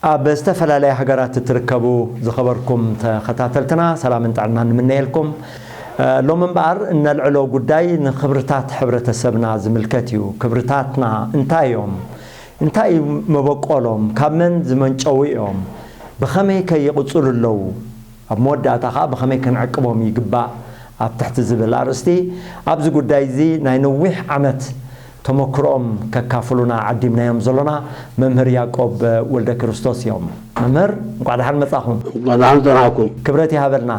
ኣብ ዝተፈላለያ ሃገራት እትርከቡ ዝኸበርኩም ተኸታተልትና ሰላምን ጥዕናን ንምነየልኩም። እ፣ ሎሚ እምበኣር እነልዕሎ ጉዳይ ንኽብርታት ሕብረተሰብና ዝምልከት እዩ። ክብርታትና እንታይ እዮም? እንታይ እዩ መበቆሎም? ካብ መን ዝመንጨዉ እዮም? ብኸመይ ከ ይቕጽሉ ኣለዉ? ኣብ መወዳእታ ኸኣ ብኸመይ ክንዕቅቦም ይግባእ? ኣብ ትሕቲ ዝብል ኣርእስቲ ኣብዚ ጉዳይ እዚ ናይ ነዊሕ ዓመት ተመክሮኦም ከካፍሉና ዓዲምናዮም ዘሎና መምህር ያዕቆብ ወልደ ክርስቶስ እዮም። መምህር፣ እንቋዕ ደሓን መጻኹም። እንቋዕ ደሓን ጸናሕኩም። ክብረት ይሃበልና።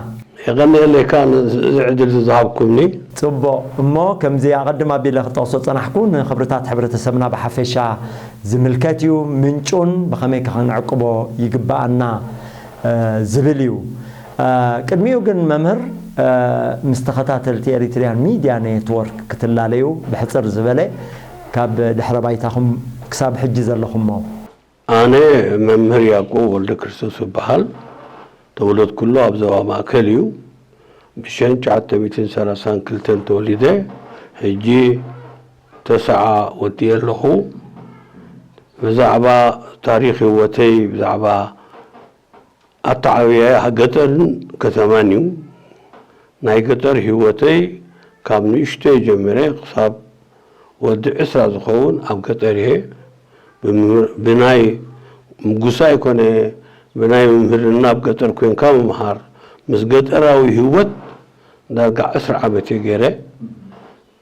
የቐንየለይ ከኣ ነዚ ዕድል እዚ ዝሃብኩምኒ። ጽቡቕ። እሞ ከምዚ ኣቐድም ኣቢለ ክጠቕሶ ጸናሕኩ፣ ንኽብርታት ሕብረተሰብና ብሓፈሻ ዝምልከት እዩ። ምንጩን ብኸመይ ከ ክንዕቅቦ ይግብኣና፣ እ፣ ዝብል እዩ። እ፣ ቅድሚኡ ግን መምህር፣ እ፣ ምስ ተኸታተልቲ ኤሪትሪያን ሚድያ ኔትወርክ ክትላለዩ ብሕጽር ዝበለ ካብ ድሕረ ባይታኹም ክሳብ ሕጂ ዘለኹሞ። ኣነ መምህር ያዕቆብ ወልደ ክርስቶስ እበሃል። ተወለድኩሉ ኣብ ዞባ ማእከል እዩ። ብሽሕን ትሽዓተ ሚእትን ሰላሳን ክልተን ተወሊደ፣ ሕጂ ተስዓ ወዲኤ ኣለኹ። ብዛዕባ ታሪኽ ህይወተይ፣ ብዛዕባ ኣተዓብያይ ገጠርን ከተማን እዩ። ናይ ገጠር ህይወተይ ካብ ንእሽቶይ ጀሚረ ክሳብ ወዲ ዕስራ ዝኸውን ኣብ ገጠር እየ። ብምር-፣ ብናይ ምጉሳ ኣይኮነ፣ ብናይ ምምህርና ኣብ ገጠር ኮንካ ምምሃር፣ ምስ ገጠራዊ ህይወት ዳርጋ ዕስራ ዓመት እየ ገይረ።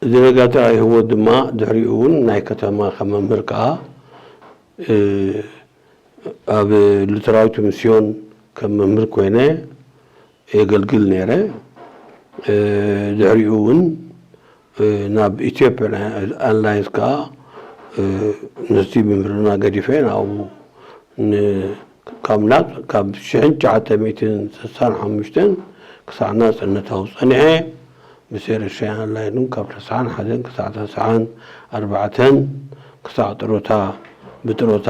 እዚ ናይ ገጠራዊ ህይወት ድማ ድሕሪኡ እውን ናይ ከተማ ከም መምህር ከኣ፣ እ፣ ኣብ ሉተራዊት ሚስዮን ከም መምህር ኮይነ የገልግል ነይረ። እ፣ ድሕሪኡ እውን፣ እ፣ ናብ ኢትዮጵያን ኣላይንስ ከኣ፣ እ፣ ነቲ ምምህርና ገዲፈ ናብኡ ን-፣ ካብ ናጽ-፣ ካብ ሽሕን ትሽዓተ ሚእትን ስሳን ሓሙሽተን ክሳዕ ናጽነታዊ ጸኒሐ። ምስ ኤሪትራውያን ኣላይንስ ካብ ተስዓን ሓደን ክሳዕ ተስዓን ኣርባዕተን ክሳዕ ጥሮታ፣ ብጥሮታ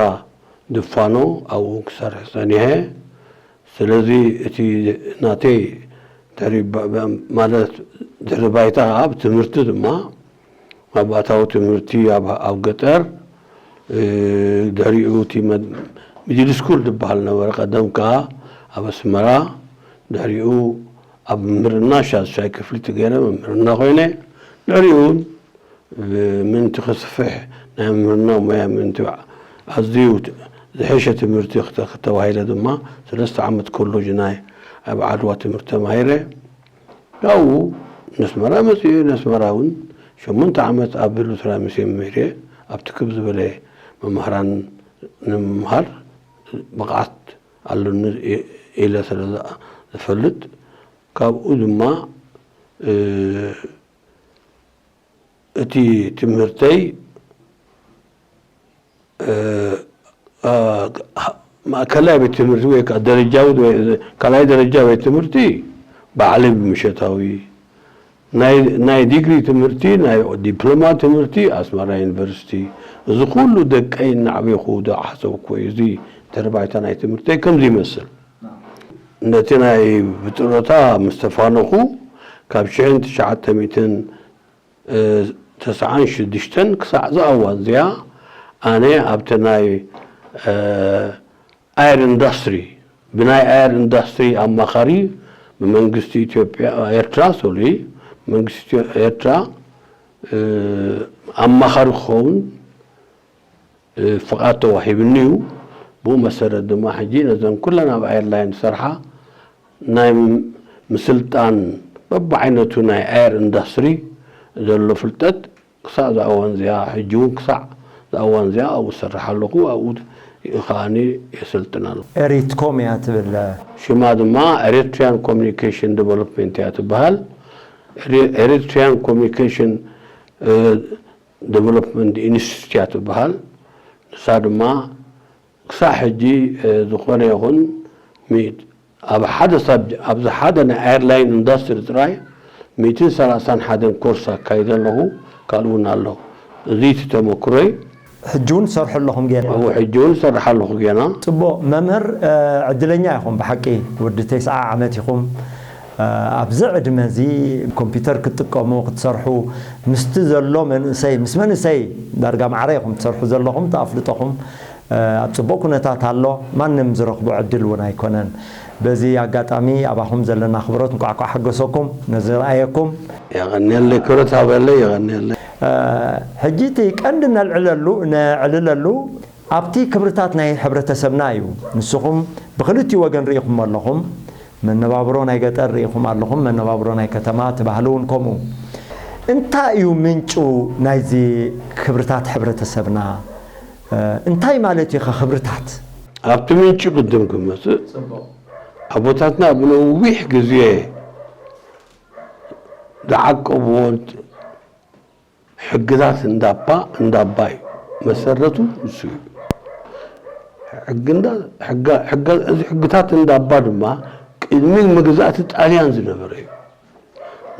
ድፋኖ ኣብኡ ክሰርሕ ጸኒሐ። ስለዚ እቲ ናተይ ድሕሪ ባ-፣ ባ-፣ ማለት ድሕሪ ባይታ ኣብ ትምህርቲ ድማ መባእታዊ ትምህርቲ ኣብ፣ ኣብ ገጠር፣ እ፣ ድሕሪኡ እቲ መድ-፣ ሚድል ስኩል ዝበሃል ነበረ ቀደም ከኣ ኣብ ኣስመራ፣ ድሕሪኡ ኣብ ምምህርና ሻድሻይ ክፍሊ ትገይረ ምምህርና ኮይነ፣ ድሕሪኡ እውን ምእንቲ ክስፍሕ ናይ ምምህርና ሞያ ምእንቲ ኣዝዩ ዝሐሸ ትምህርቲ ክተ-፣ ክተባሂለ ድማ ሰለስተ ዓመት ኮሎጅ ናይ ኣብ ዓድዋ ትምህርቲ ተማሂረ። ካብኡ ነስመራ መጺኡ፣ ነስመራ እውን ሸሞንተ ዓመት ኣብ ሉትራ ሚስዮን መምህር እየ። ኣብቲ ክብ ዝበለ መምህራን ንምምሃር ብቕዓት ኣለኒ ኢለ ስለ ዝኣ-፣ ዝፈልጥ፣ ካብኡ ድማ፣ እ፣ እቲ ትምህርተይ፣ እ፣ እ፣ ማእከላይ ቤት ትምህርቲ ወይ ከኣ ደረጃዊ ወይ ካልኣይ ደረጃ ቤት ትምህርቲ ባዕለይ ብምሸታዊ፣ ናይ፣ ናይ ዲግሪ ትምህርቲ፣ ናይ ዲፕሎማ ትምህርቲ ኣስመራ ዩኒቨርሲቲ። እዚ ኩሉ ደቀይ እናዕበኹ ዝሓሰብኩ እዩ። እዚ ድሕሪ ባይታ ናይ ትምህርተይ ከምዚ ይመስል። ነቲ ናይ ብጥሮታ ምስ ተፋነኹ፣ ካብ ሽሕን ትሽዓተ ሚእትን እ፣ ተስዓን ሽዱሽተን ክሳዕ እዛ እዋን እዚኣ ኣነ ኣብቲ ናይ፣ እ፣ ኣየር ኢንዳስትሪ፣ ብናይ ኣየር ኢንዳስትሪ ኣማኻሪ ብመንግስቲ ኢትዮጵያ፣ ኤርትራ፣ ሶሪ፣ መንግስቲ ኢትዮ-፣ ኤርትራ፣ እ፣ ኣማኻሪ ክኸውን እ፣ ፍቓድ ተዋሂብኒ እዩ። ብኡ መሰረት ድማ ሕጂ ነዘን ኩለን ኣብ ኣየርላይን ዝሰርሓ ናይ ም-፣ ምስልጣን በብዓይነቱ ናይ ኣየር ኢንዳስትሪ ዘሎ ፍልጠት ክሳዕ እዛ እዋን እዚኣ፣ ሕጂ እውን ክሳእ እዛ እዋን እዚኣ ኣብኡ ዝሰርሕ ኣለኹ፣ ኣብኡ ከኣኒ የሰልጥን ኣለኹ። ኤሪትኮም እያ ትብል። ሽማ ድማ ኤሪትሪያን ኮሚኒኬሽን ዴቨሎፕመንት እያ ትበሃል። ኤሪ-፣ ኤሪትሪያን ኮሚኒኬሽን፣ እ፣ ዴቨሎፕመንት ኢንስቲትዩት እያ ትበሃል። ንሳ ድማ ክሳዕ ሕጂ፣ እ፣ ዝኾነ ይኹን ሚእት-፣ ኣብ ሓደ ሳብጀ-፣ ኣብዚ ሓደ ናይ ኣየርላይን ኢንዳስትሪ ጥራይ ሚእትን ሰላሳን ሓደን ኮርስ ኣካይደ ኣለኹ፣ ካልእ እውን ኣሎ። እዚ እቲ ተመክሮይ። ሕጂ እውን ትሰርሑ ኣለኹም ጌና? እው፣ ሕጂ እውን እሰርሕ ኣለኹ ጌና። ጽቡቕ መምህር፣ እ፣ ዕድለኛ ኢኹም ብሓቂ፣ ወዲ ተስዓ ዓመት ኢኹም። እ፣ ኣብዚ ዕድመ እዚ ኮምፒውተር ክትጥቀሙ፣ ክትሰርሑ፣ ምስቲ ዘሎ መንእሰይ፣ ምስ መንእሰይ ዳርጋ ማዕረ ኢኹም ትሰርሑ ዘለኹም፣ እቲ ኣፍልጦኹም ኣብ ጽቡቕ ኩነታት ኣሎ። ማንም ዝረኽቦ ዕድል እውን ኣይኮነን። በዚ ኣጋጣሚ ኣባኹም ዘለና ኣኽብሮት እንቋዕ እንቋዕ ሓገሰኩም ነዚ ረኣየኩም። የቐንየለይ፣ ክብረት ሃበለይ፣ የቐንየለይ። ሕጂ እቲ ቀንዲ ነልዕለሉ ነዕልለሉ ኣብቲ ክብርታት ናይ ሕብረተሰብና እዩ። ንስኹም ብኽልቲኡ ወገን ርኢኹም ኣለኹም። መነባብሮ ናይ ገጠር ርኢኹም ኣለኹም፣ መነባብሮ ናይ ከተማ፣ እቲ ባህሊ እውን ከምኡ። እንታይ እዩ ምንጩ ናይዚ ክብርታት ሕብረተሰብና? እንታይ ማለት እዩ ኸ ክብርታት? ኣብቲ ምንጩ ቅድም ክመጽእ፣ ኣቦታትና ብነዊሕ ግዜ ዝዓቀብዎ ሕግታት እንዳባ እንዳባ እዩ። መሰረቱ ንሱ እዩ። ሕጊ እንዳ- ሕጋ- ሕጋ- እዚ ሕግታት እንዳባ ድማ ቅድሚ መግዛእቲ ጣልያን ዝነበረ እዩ።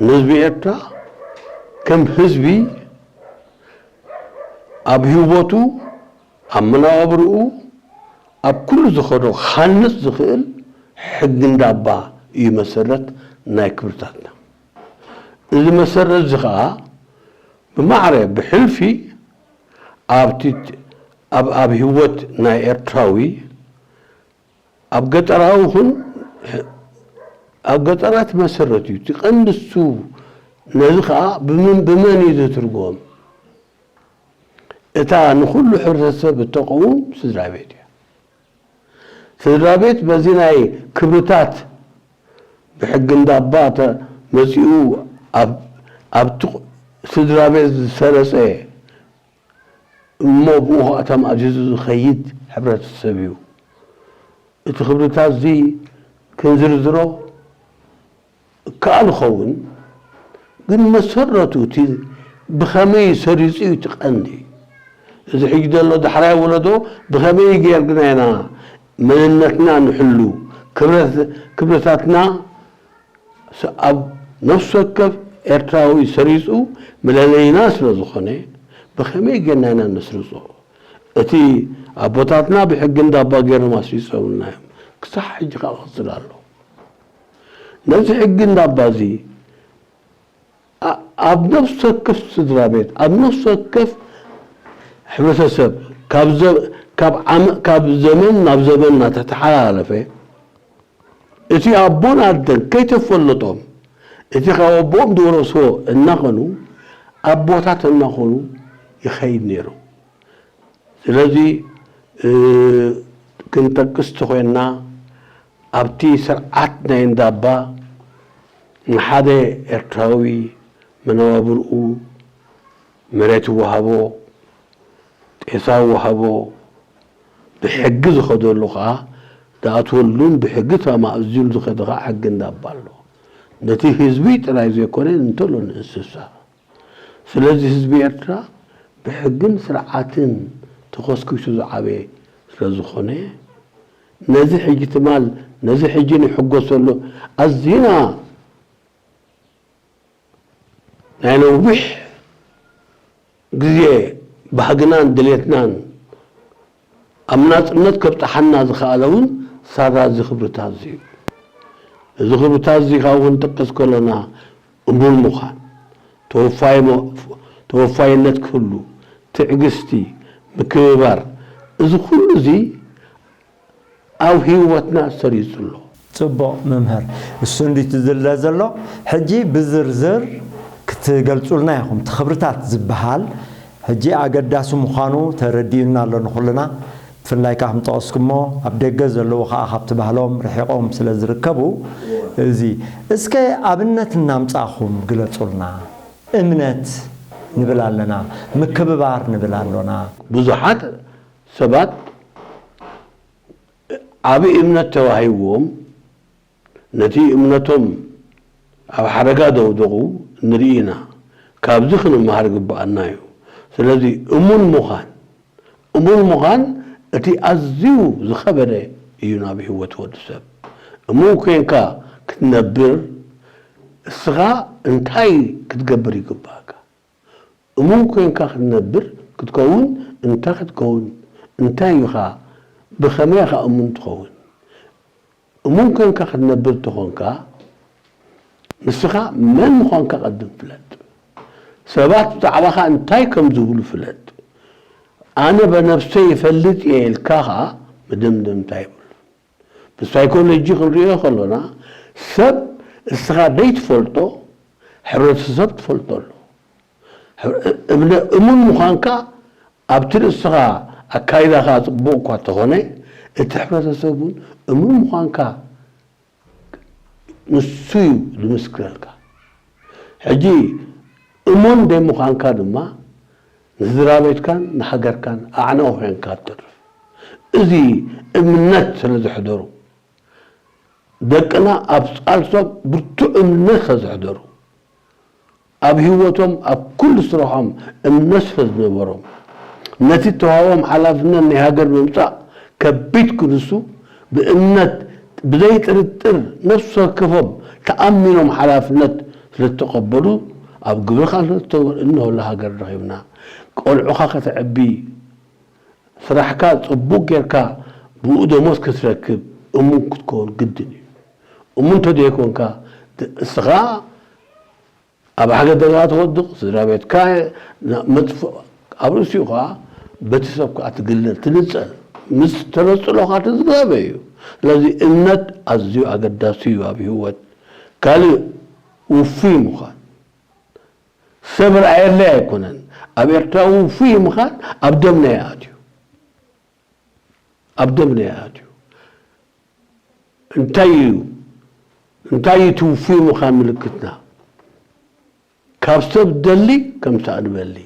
ንህዝቢ ኤርትራ ከም ህዝቢ ኣብ ህይወቱ፣ ኣብ መነባብርኡ፣ ኣብ ኩሉ ዝኸዶ ክሃንጽ ዝኽእል ሕጊ እንዳባ እዩ መሰረት ናይ ክብርታትና። እዚ መሰረት እዚ ኸኣ ብማዕረ ብሕልፊ ኣብቲ ኣብ ኣብ ህይወት ናይ ኤርትራዊ ኣብ ገጠራዊ ይኹን ኣብ ገጠራት መሰረት እዩ። እቲ ቀንዲ እሱ ነዚ ኸኣ ብምን ብመን እዩ ዝትርጎም? እታ ንኹሉ ሕብረተሰብ እተቐውም ስድራ ቤት እያ። ስድራ ቤት በዚ ናይ ክብርታት ብሕጊ እንዳባ መጺኡ ኣብ ኣብቲ ስድራ ቤት ዝሰረጸ እሞ ብኡ ኸኣ ተማእዚዙ ዝኸይድ ሕብረተሰብ እዩ። እቲ ክብርታት እዚ ክንዝርዝሮ እከኣል ይኸውን፣ ግን መሰረቱ እቲ ብኸመይ ሰሪጹ እዩ እቲ ቀንዲ። እዚ ሕጂ ዘሎ ዳሕራይ ወለዶ ብኸመይ ጌርና ኢና መንነትና ንሕሉ፣ ክብረት- ክብርታትና ስ- ኣብ ነፍሲ ወከፍ ኤርትራዊ ሰሪጹ መለለይና ስለ ዝኾነ፣ ብኸመይ ጌርና ኢና ነስርጾ? እቲ ኣቦታትና ብሕጊ እንዳባ ጌሮም ኣስሪጾምልና እዮም። ክሳዕ ሕጂ ከኣ ክቕጽል ኣሎ። ነዚ ሕጊ እንዳባ እዚ ኣ- ኣብ ነፍሲ ወከፍ ስድራ ቤት፣ ኣብ ነፍሲ ወከፍ ሕብረተሰብ ካብ ዘ- ካብ ዓመ- ካብ ዘመን ናብ ዘመን እናተተሓላለፈ እቲ ኣቦን ኣደን ከይተፈለጦም እቲ ካብ ኣቦኦም ዝወረስዎ እናኾኑ ኣቦታት እናኾኑ ይኸይድ ነይሩ። ስለዚ እ፣ ክንጠቅስ ተኾይንና ኣብቲ ስርዓት ናይ እንዳባ ንሓደ ኤርትራዊ መነባብርኡ መሬት ይወሃቦ፣ ጤሳ ይወሃቦ፣ ብሕጊ ዝኸደሉ ኸዓ ዝኣትወሉን ብሕጊ ተማእዚዙ ዝኸደ ኸዓ ሕጊ እንዳባ ኣሎ። ነቲ ህዝቢ ጥራይ ዘይኮነ እንተሎ ንእንስሳ። ስለዚ ህዝቢ ኤርትራ ብሕግን ስርዓትን ተኾስኲሱ ዝዓበየ ስለዝኾነ ነዚ ሕጂ ትማል ነዚ ሕጂ ንሕጎሰሉ ኣዚና ናይ ነዊሕ ግዜ ባህግናን ድሌትናን ኣብ ናጽነት ከብጽሓና ዝኸኣለ እውን ሳራ እዚ ክብርታት እዚ እዩ። እዚ ክብርታት እዚ ካብ ክንጥቅስ ከሎና እሙን ምዃን፣ ተወፋይ- ተወፋይነት ክህሉ፣ ትዕግስቲ፣ ምክብባር፣ እዚ ኩሉ እዚ ኣብ ህይወትና ሰሪጹ ኣሎ። ጽቡቕ መምህር፣ እሱ እንዲ ትዝለ ዘሎ ሕጂ ብዝርዝር ክትገልጹልና ኢኹም። እቲ ክብርታት ዝበሃል ሕጂ ኣገዳሲ ምዃኑ ተረዲኡና ኣሎ ንኹልና። ብፍላይ ከዓ ከም ጠቐስኩሞ ኣብ ደገ ዘለዉ ከዓ ካብቲ ባህሎም ርሒቖም ስለ ዝርከቡ እዚ እስከ ኣብነት እናምጻእኹም ግለጹልና። እምነት ንብል ኣለና፣ ምክብባር ንብል ኣሎና። ብዙሓት ሰባት ዓቢ እምነት ተዋሂብዎም ነቲ እምነቶም ኣብ ሓደጋ ዘውደቑ ንርኢ ኢና። ካብዚ ክንመሃር ይግብኣና እዩ። ስለዚ እሙን ምዃን፣ እሙን ምዃን እቲ ኣዝዩ ዝኸበደ እዩ ናብ ህይወት ወዲ ሰብ። እሙን ኮይንካ ክትነብር እስኻ እንታይ ክትገብር ይግብኣካ? እሙን ኮይንካ ክትነብር ክትከውን እንታይ ክትከውን እንታይ ኢኻ ብኸመይ ኢኻ እሙን ትኸውን? እሙን ኮይንካ ክትነብር ተኾንካ ንስኻ መን ምዃንካ ቀድም ፍለጥ። ሰባት ብዛዕባኻ እንታይ ከም ዝብሉ ፍለጥ። ኣነ በነብሰይ ይፈልጥ እየ ኢልካ ኸዓ ምድምድምታ ይብሉ። ብሳይኮሎጂ ክንሪኦ ከሎና ሰብ እስኻ ዘይትፈልጦ ሕብረተሰብ ትፈልጦ ኣሎ። እምነ- እሙን ምዃንካ ኣብቲ ርእስኻ ኣካይዳኻ ጽቡቕ እኳ እንተኾነ እቲ ሕብረተሰብ እውን እሙን ምዃንካ ንሱ እዩ ዝምስክረልካ። ሕጂ እሙን ዘይምዃንካ ድማ ንስድራ ቤትካን ንሃገርካን ኣዕናዊ ኮይንካ ትተርፍ። እዚ እምነት ስለ ዘሕደሩ ደቅና ኣብ ቃልሶም ብርቱዕ እምነት ስለ ዘሕደሩ ኣብ ህይወቶም ኣብ ኩሉ ስርሖም እምነት ስለ ዝነበሮም ነቲ ተዋህቦም ሓላፍነት ናይ ሃገር ምምፃእ ከቢድ ክንሱ ብእምነት ብዘይ ጥርጥር ነፍሲ ወከፎም ተኣሚኖም ሓላፍነት ስለተቐበሉ ኣብ ግብርኻ ስለተወር እንሆላ ሃገር ረኺብና ቆልዑኻ ከተዕቢ ስራሕካ ጽቡቕ ጌርካ ብኡ ደሞዝ ክትረክብ እሙን ክትከውን ግድን እዩ። እሙን እንተዘይኮንካ እስኻ ኣብ ሓደጋ ትወድቕ፣ ስድራ ቤትካ መጥፍእ ኣብ ርእሲኡ ኸዓ በቲ ሰብ ከዓ ትግለል ትንጸል ምስ ተነጽሎ ከዓ ተዝጋበ እዩ። ስለዚ እምነት ኣዝዩ ኣገዳሲ እዩ ኣብ ህይወት። ካልእ ውፉይ ምዃን ሰብ ርኣየለይ ኣይኮነን። ኣብ ኤርትራ ውፉይ ምዃን ኣብ ደምና ይኣትዩ ኣብ ደምና ይኣትዩ እንታይ እዩ እንታይ እዩ ትውፉይ ምዃን ምልክትና ካብ ሰብ ደሊ ከም ሳእንበሊ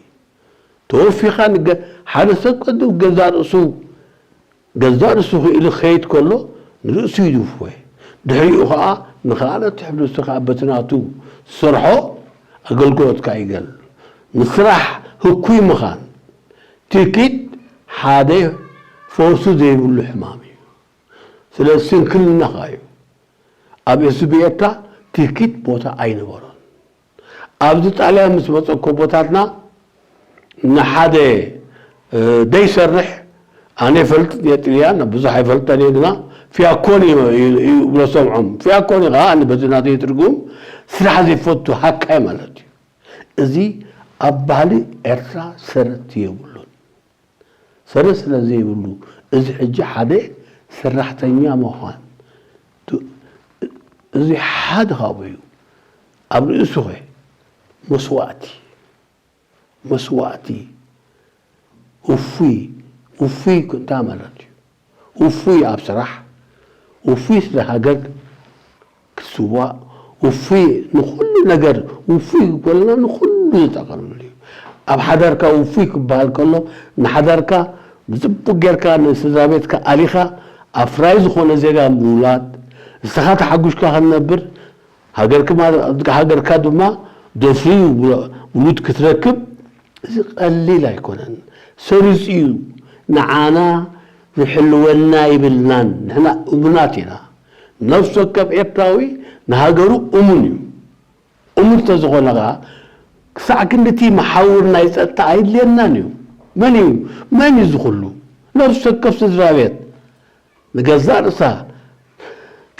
ተወፊኻ ሓደ ሰብ ቀድም ገዛ ርእሱ ገዛ ርእሱ ክኢሉ ክኸይድ ከሎ ንርእሱ ይድፍወ ድሕሪኡ ከዓ ንኻልኦት ሕብረተሰብ ከዓ በቲ ናቱ ዝሰርሖ ኣገልግሎትካ ይገል ንስራሕ ህኩይ ምዃን ትኪት ሓደ ፈውሱ ዘይብሉ ሕማም እዩ። ስለ ስንክልና እዩ። ኣብ ኤስቢኤታ ትኪት ቦታ ኣይነበሮን። ኣብዚ ጣልያን ምስ መፀ ኮቦታትና ንሓደ ደይሰርሕ ኣነ ፈልጥ የጥልያን ብዙሕ ኣይፈልጠን እየ ግና ፊያኮን ብሎ ሰምዖም ፊያኮን ከዓ በዚ ናተይ ትርጉም ስራሕ ዘይፈቱ ሃካይ ማለት እዩ። እዚ ኣብ ባህሊ ኤርትራ ሰረት የብሉን። ሰረት ስለ ዘይብሉ እዚ ሕጂ ሓደ ሰራሕተኛ ምዃን እዚ ሓደ ካብኡ እዩ። ኣብ ርእሱ ኸ መስዋእቲ መስዋእቲ ውፉይ ውፉይ እንታይ ማለት እዩ? ውፉይ ኣብ ስራሕ ውፉይ ስለ ሃገር ክትስዋእ ውፉይ ንኹሉ ነገር ውፉይ ክበልና ንኹሉ ዘጠቓልል እዩ። ኣብ ሓዳርካ ውፉይ ክበሃል ከሎ ንሓዳርካ ብፅቡቅ ጌርካ ንስድራ ቤትካ ኣሊኻ ኣፍራይ ዝኾነ ዜጋ ምውላድ ንስኻ ተሓጉሽካ ክንነብር ሃገርካ ድማ ደፍርዩ ውሉድ ክትረክብ እዚ ቀሊል ኣይኮነን። ሰሪፁ እዩ ንዓና ዝሕልወና ይብልናን ንሕና እሙናት ኢና። ነፍሲ ወከፍ ኤርትራዊ ንሃገሩ እሙን እዩ። እሙን ተዝኾነ ከዓ ክሳዕ ክንድቲ መሓውር ናይ ፀጥታ ኣይድልየናን እዩ። መን እዩ መን እዩ ዝኩሉ ነፍሲ ወከፍ ስድራ ቤት ንገዛእ ርእሳ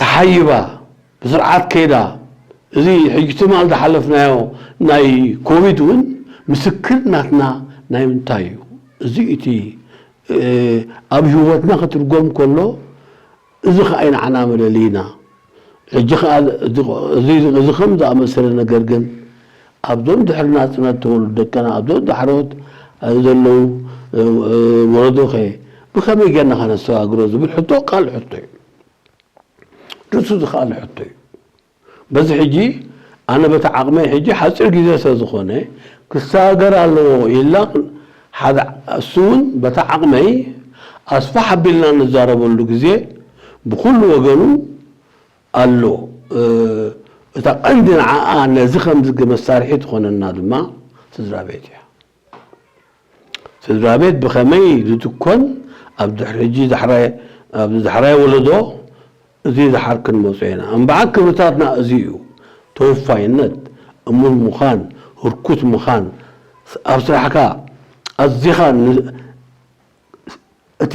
ተሓይባ ብስርዓት ከይዳ እዚ ሕጂ ትማል ዝሓለፍናዮ ናይ ኮቪድ እውን ምስክር ናትና ናይ ምንታይ እዩ እዚ እቲ ኣብ ህይወትና ክትርጎም ከሎ እዚ ከዓ ንዓና መለለይና ሕጂ ከዓ እዚ ከም ዝኣመሰለ ነገር ግን ኣብዞም ድሕሪ ናፅነት ተወሉ ደቀና ኣብዞም ዳሕሮት ዘለዉ ወለዶ ከ ብኸመይ ጌርና ከነሰጋግሮ ዝብል ሕቶ ካልእ ሕቶ እዩ። ርእሱ ዝኸኣለ ሕቶ እዩ። በዚ ሕጂ ኣነ በቲ ዓቕመይ ሕጂ ሓፂር ግዜ ስለ ዝኾነ ክሰጋገር ኣለዎ ኢልና ሓደ እሱ እውን በቲ ዓቕመይ ኣስፋሕ ኣቢልና ንዛረበሉ ግዜ ብኩሉ ወገኑ ኣሎ። እታ ቀንዲ ንዓኣ ነዚ ከምዚ መሳርሒ ትኾነና ድማ ስድራ ቤት እያ። ስድራ ቤት ብኸመይ ዝትኮን ኣብ ድሕሪ ሕጂ ዳሕራይ ኣብዚ ዳሕራይ ወለዶ እዚ ዳሓር ክንመጾ ኢና። እምበኣር ክብርታትና እዚ እዩ። ተወፋይነት፣ እሙን ምዃን፣ ህርኩት ምዃን፣ ኣብ ስራሕካ ኣዚኻ እቲ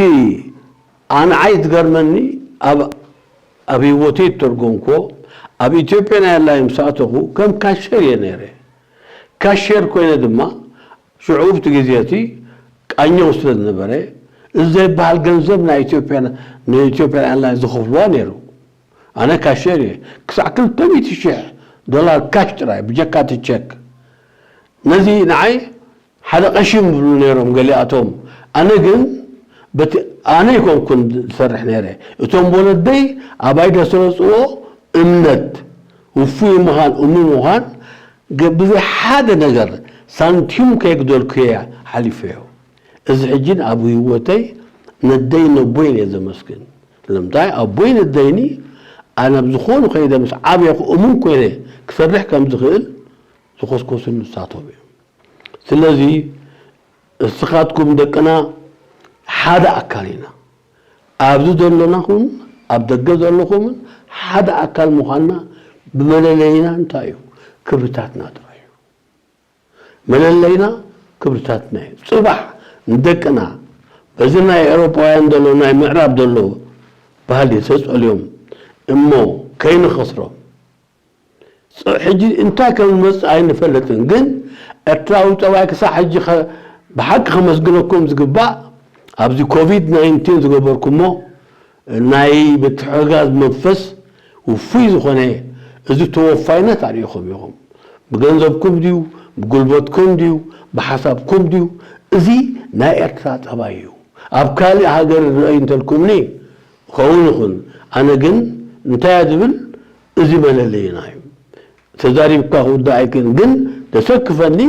ኣንዓይ ዝገርመኒ ኣብ ኣብ ህይወተይ ዝተርጎምኮ ኣብ ኢትዮጵያ ናይ ኣላይም ሰኣተኹ ከም ካሸር እየ ነይረ። ካሸር ኮይነ ድማ ሽዑ ኣብቲ ግዜ እቲ ኣኛው ስለ ዝነበረ፣ እዚ ዘይበሃል ገንዘብ ናይ ኢትዮጵያ፣ ንኢትዮጵያ ኤርላይንስ ዝኸፍልዋ ነይሩ። ኣነ ካሸር እየ። ክሳዕ ክልተ ሚእቲ ሽሕ ዶላር ካሽ ጥራይ፣ ብጀካ እቲ ቸክ። ነዚ ንዓይ ሓደ ቀሺ ይብሉ ነይሮም ገሊኣቶም። ኣነ ግን በቲ፣ ኣነ ኣይኮንኩን ዝሰርሕ ነይረ። እቶም ወለደይ ኣባይ ዘስረፅዎ እምነት፣ ውፉይ ምዃን፣ እሙን ምዃን፣ ገ-፣ ብዘይ ሓደ ነገር ሳንቲም ከየጉደልኩ እየ ሓሊፈዮ። እዚ ሕጂ ኣብ ህይወተይ ነደይ ነቦይን እየ ዘመስግን። ስለምንታይ ኣቦይ ነደይኒ ኣነ ኣብ ዝኾኑ ከይደ ምስ ዓብየኹ እሙን ኮይነ ክሰርሕ ከም ዝኽእል ዝኮስኮሱኒ ንሳቶም እዮም። ስለዚ እስኻትኩም ደቅና ሓደ ኣካል ኢና። ኣብዚ ዘሎና ኹን ኣብ ደገ ዘለኹምን ሓደ ኣካል ምዃንና ብመለለይና እንታይ እዩ? ክብርታትና ጥራይ እዩ። መለለይና ክብርታትና እዩ። ጽባሕ ንደቅና በዚ ናይ ኤውሮጳውያን ዘሎ ናይ ምዕራብ ዘሎ ባህሊ ተጸልዮም እሞ ከይንኸስሮም። ጽ-፣ ሕጂ እንታይ ከም ዝመጽእ ኣይንፈልጥን፣ ግን ኤርትራዊ ጠባይ ክሳዕ ሕጂ ኸ-፣ ብሓቂ ከመስግነኩም ዝግባእ ኣብዚ ኮቪድ ናይንቲን ዝገበርኩሞ ናይ ምትሕግጋዝ መንፈስ ውፉይ ዝኾነ፣ እዚ ተወፋይነት ኣርእኹም ኢኹም። ብገንዘብኩም ድዩ፣ ብጉልበትኩም ድዩ፣ ብሓሳብኩም ድዩ? እዚ ናይ ኤርትራ ጠባይ እዩ። ኣብ ካልእ ሃገር ዝረኣዩ እንተልኩምኒ ክኸውን ይኹን። ኣነ ግን እንታይ እየ ዝብል፣ እዚ መለለይና እዩ። ተዛሪብካ ክውዳእ ኣይክእልን፣ ግን ዘሰክፈኒ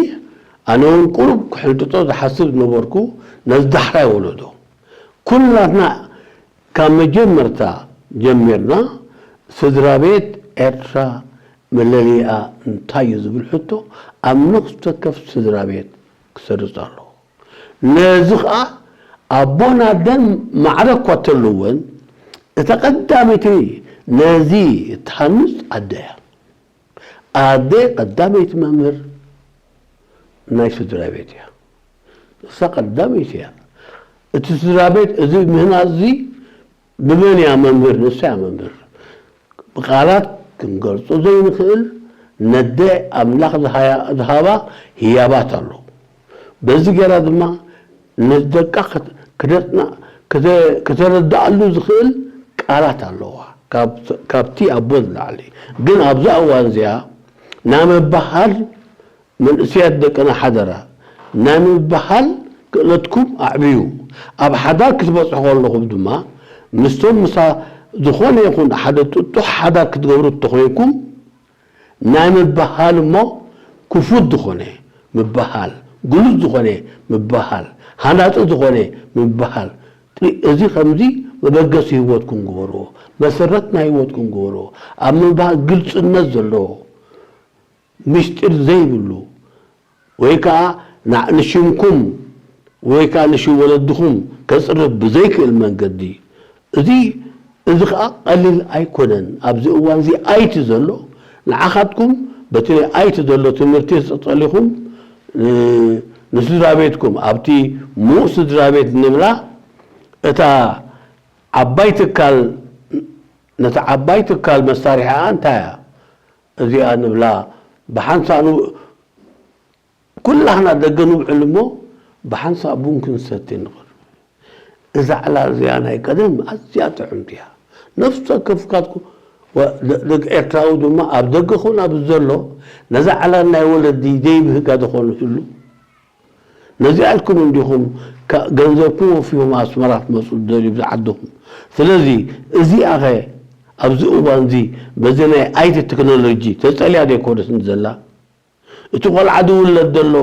ኣነ እውን ቁሩብ ክሕንጥጦ ዝሓስብ ዝነበርኩ ነዚ ዳሕራይ ወለዶ። ኩላትና ካብ መጀመርታ ጀሚርና ስድራ ቤት ኤርትራ መለለይኣ እንታይ እዩ ዝብል ሕቶ ኣብ ነፍሲ ወከፍ ስድራ ቤት ክሰርጽ ኣለዎ። ነዚ ኸኣ ኣቦን ኣደን ማዕረ እኳ እንተለወን፣ እታ ቀዳመይቲ ነዚ እትሃንጽ ኣደ እያ። ኣደ ቀዳመይቲ መምህር ናይ ስድራ ቤት እያ። እሳ ቀዳመይቲ እያ። እቲ ስድራ ቤት እዚ ምህናጽ እዚ ብመን እያ መምህር? ንሳ እያ መምህር። ብቃላት ክንገልጾ ዘይንኽእል ነደ ኣምላኽ ዝሃያ-፣ ዝሃባ ህያባት ኣሎ። በዚ ገይራ ድማ ንደቃ ክት-፣ ክደጽና-፣ ክተ-፣ ክተረድኣሉ ዝኽእል ቃላት ኣለዋ። ካብ-፣ ካብቲ ኣቦ ዝለዓሊ። ግን ኣብዛ እዋን እዚኣ ናይ ምብህሃል መንእሰያት ደቅና ሓደራ፣ ናይ ምብህሃል ክእለትኩም ኣዕብዩ። ኣብ ሓዳር ክትበጽሑ ከለኹም ድማ ምስቶም ምሳ-፣ ዝኾነ ይኹን ሓደ ጥጡሕ ሓዳር ክትገብሩ እንተኾይንኩም፣ ናይ ምብህሃል እሞ ክፉት ዝኾነ ምብህሃል፣ ግሉጽ ዝኾነ ምብህሃል፣ ሃናጺ ዝኾነ ምብህሃል። እዚ ከምዚ መበገሲ ህይወትኩም ግበርዎ፣ መሰረት ናይ ህይወትኩም ግበርዎ። ኣብ ምብህሃል ግልጽነት ዘለዎ፣ ምስጢር ዘይብሉ፣ ወይ ከኣ ና-፣ ንሽምኩም ወይ ከኣ ንሽም ወለድኹም ከጽርፍ ብዘይክእል መንገዲ፣ እዚ፣ እዚ ከኣ ቀሊል ኣይኮነን። ኣብዚ እዋን እዚ ኣይቲ ዘሎ ንዓኻትኩም በቲ ኣይቲ ዘሎ ትምህርቲ ተጸሊኹም፣ እ፣ ንስድራ ቤትኩም ኣብቲ ምዉቕ ስድራ ቤት ንብላ፣ እታ ዓባይ ትካል፣ ነታ ዓባይ ትካል መሳርሒኣ እንታይ እያ? እዚኣ ንብላ ብሓንሳእ ን-፣ ኩላህና ደገ ንውዕል እሞ ብሓንሳእ ቡን ክንሰቲ ንኽእል። እዛ ዕላል እዚኣ ናይ ቀደም ኣዝያ ጥዕምቲ እያ። ነፍሲ ወከፍካትኩ ወ-፣ ደ-፣ ደቂ ኤርትራዊ ድማ ኣብ ደገ ኹን ኣብ ዘሎ ነዛ ዕላል ናይ ወለዲ ዘይብህጋ ዝኾኑ ህሉ። ነዚኣ ኢልኩም እንዲኹም ካ-፣ ገንዘብኩም ወፊኹም ኣስመራ ትመጹ ትደልዩ ብዝዓድኹም። ስለዚ እዚኣኸ ኣብዚ እዋንዚ በዚ ናይ ኣይቲ ቴክኖሎጂ ተጸልያ ዘይኮነትን ዘላ? እቲ ቆልዓ ዝውለድ ዘሎ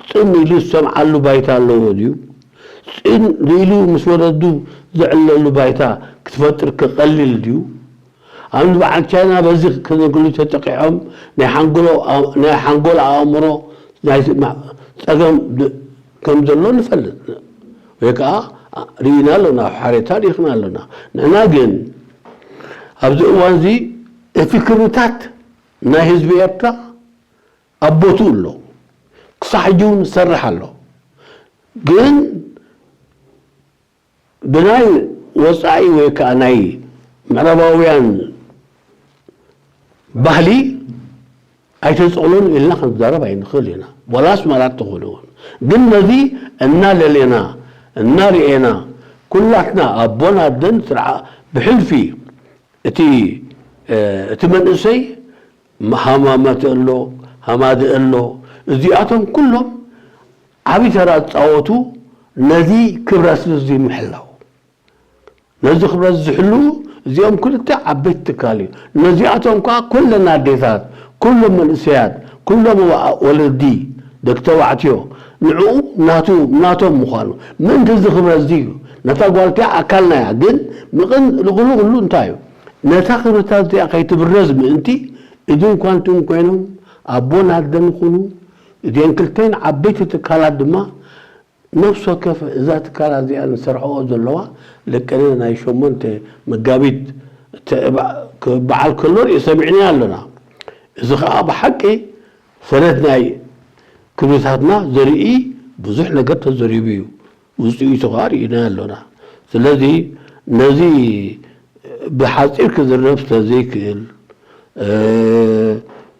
ጽን ኢሉ ዝሰምዓሉ ባይታ ኣለዎ ድዩ? ጽን ኢሉ ምስ ወለዱ ዝዕለሉ ባይታ ክትፈጥር ክቐልል ድዩ? ኣብ በዓል ቻይና በዚ ቴክኖሎጂ ተጠቂዖም ናይ ሓንጎሎ-፣ ናይ ሓንጎል ኣእምሮ ናይ ማ-፣ ጸገም ድ-፣ ከም ዘሎ ንፈልጥ። ወይ ከኣ ርኢና ኣሎና፣ ሓሬታ ርኢኽና ኣሎና። ንሕና ግን ኣብዚ እዋንዚ እቲ ክብርታት ናይ ህዝቢ ኤርትራ ኣብ ቦትኡ ኣሎ። ክሳዕ ሕጂ እውን ዝሰርሕ ኣሎ። ግን ብናይ ወጻኢ ወይ ከኣ ናይ ምዕራባውያን ባህሊ ኣይተጸቕሎን ኢልና ክንዛረብ ኣይንኽእል ኢና። ዋላ ኣስመራ እንተኾነ እውን። ግን ነዚ እናለሌና እናርኤና ኩላትና ኣቦን ኣደን ስርዓ ብሕልፊ እቲ እቲ መንእሰይ ሃማመተ ኣሎ፣ ሃማደ ኣሎ፣ እዚኣቶም ኩሎም ዓብዪ ተራ ዝፃወቱ ነዚ ክብረት ህዝቢ ምሕላው። ነዚ ክብረት ዝሕልዉ እዚኦም ክልተ ዓበይቲ ትካል እዩ። ነዚኣቶም ከዓ ኩለን ኣዴታት፣ ኩሎም መንእሰያት፣ ኩሎም ወለዲ፣ ደቂ ተባዕትዮ ንዕኡ ናቱ ናቶም ምዃኑ ምእንቲ እዚ ክብረት እዚ እዩ። ነታ ጓል እቲኣ ኣካልና እያ፣ ግን ምቕን ልቕሉ ኩሉ እንታይ እዩ? ነታ ክብርታት እዚኣ ከይትብረዝ ምእንቲ እድን ኳንትን ኮይኖም ኣቦን ኣደን ይኹኑ እዚአን ክልተን ዓበይቲ ትካላት ድማ ነፍሲ ወከፍ እዛ ትካላት እዚኣ ዝሰርሕኦ ዘለዋ ለቀነ ናይ ሸሞንተ መጋቢት በዓል ከሎ ርኢ ሰሚዕና ኣለና። እዚ ከዓ ብሓቂ ሰረት ናይ ክብርታትና ዘርኢ ብዙሕ ነገር ተዘሪቡ እዩ። ውፅኢቱ ከዓ ርኢና ኣለና። ስለዚ ነዚ ብሓፂር ክዝረብ ስለዘይክእል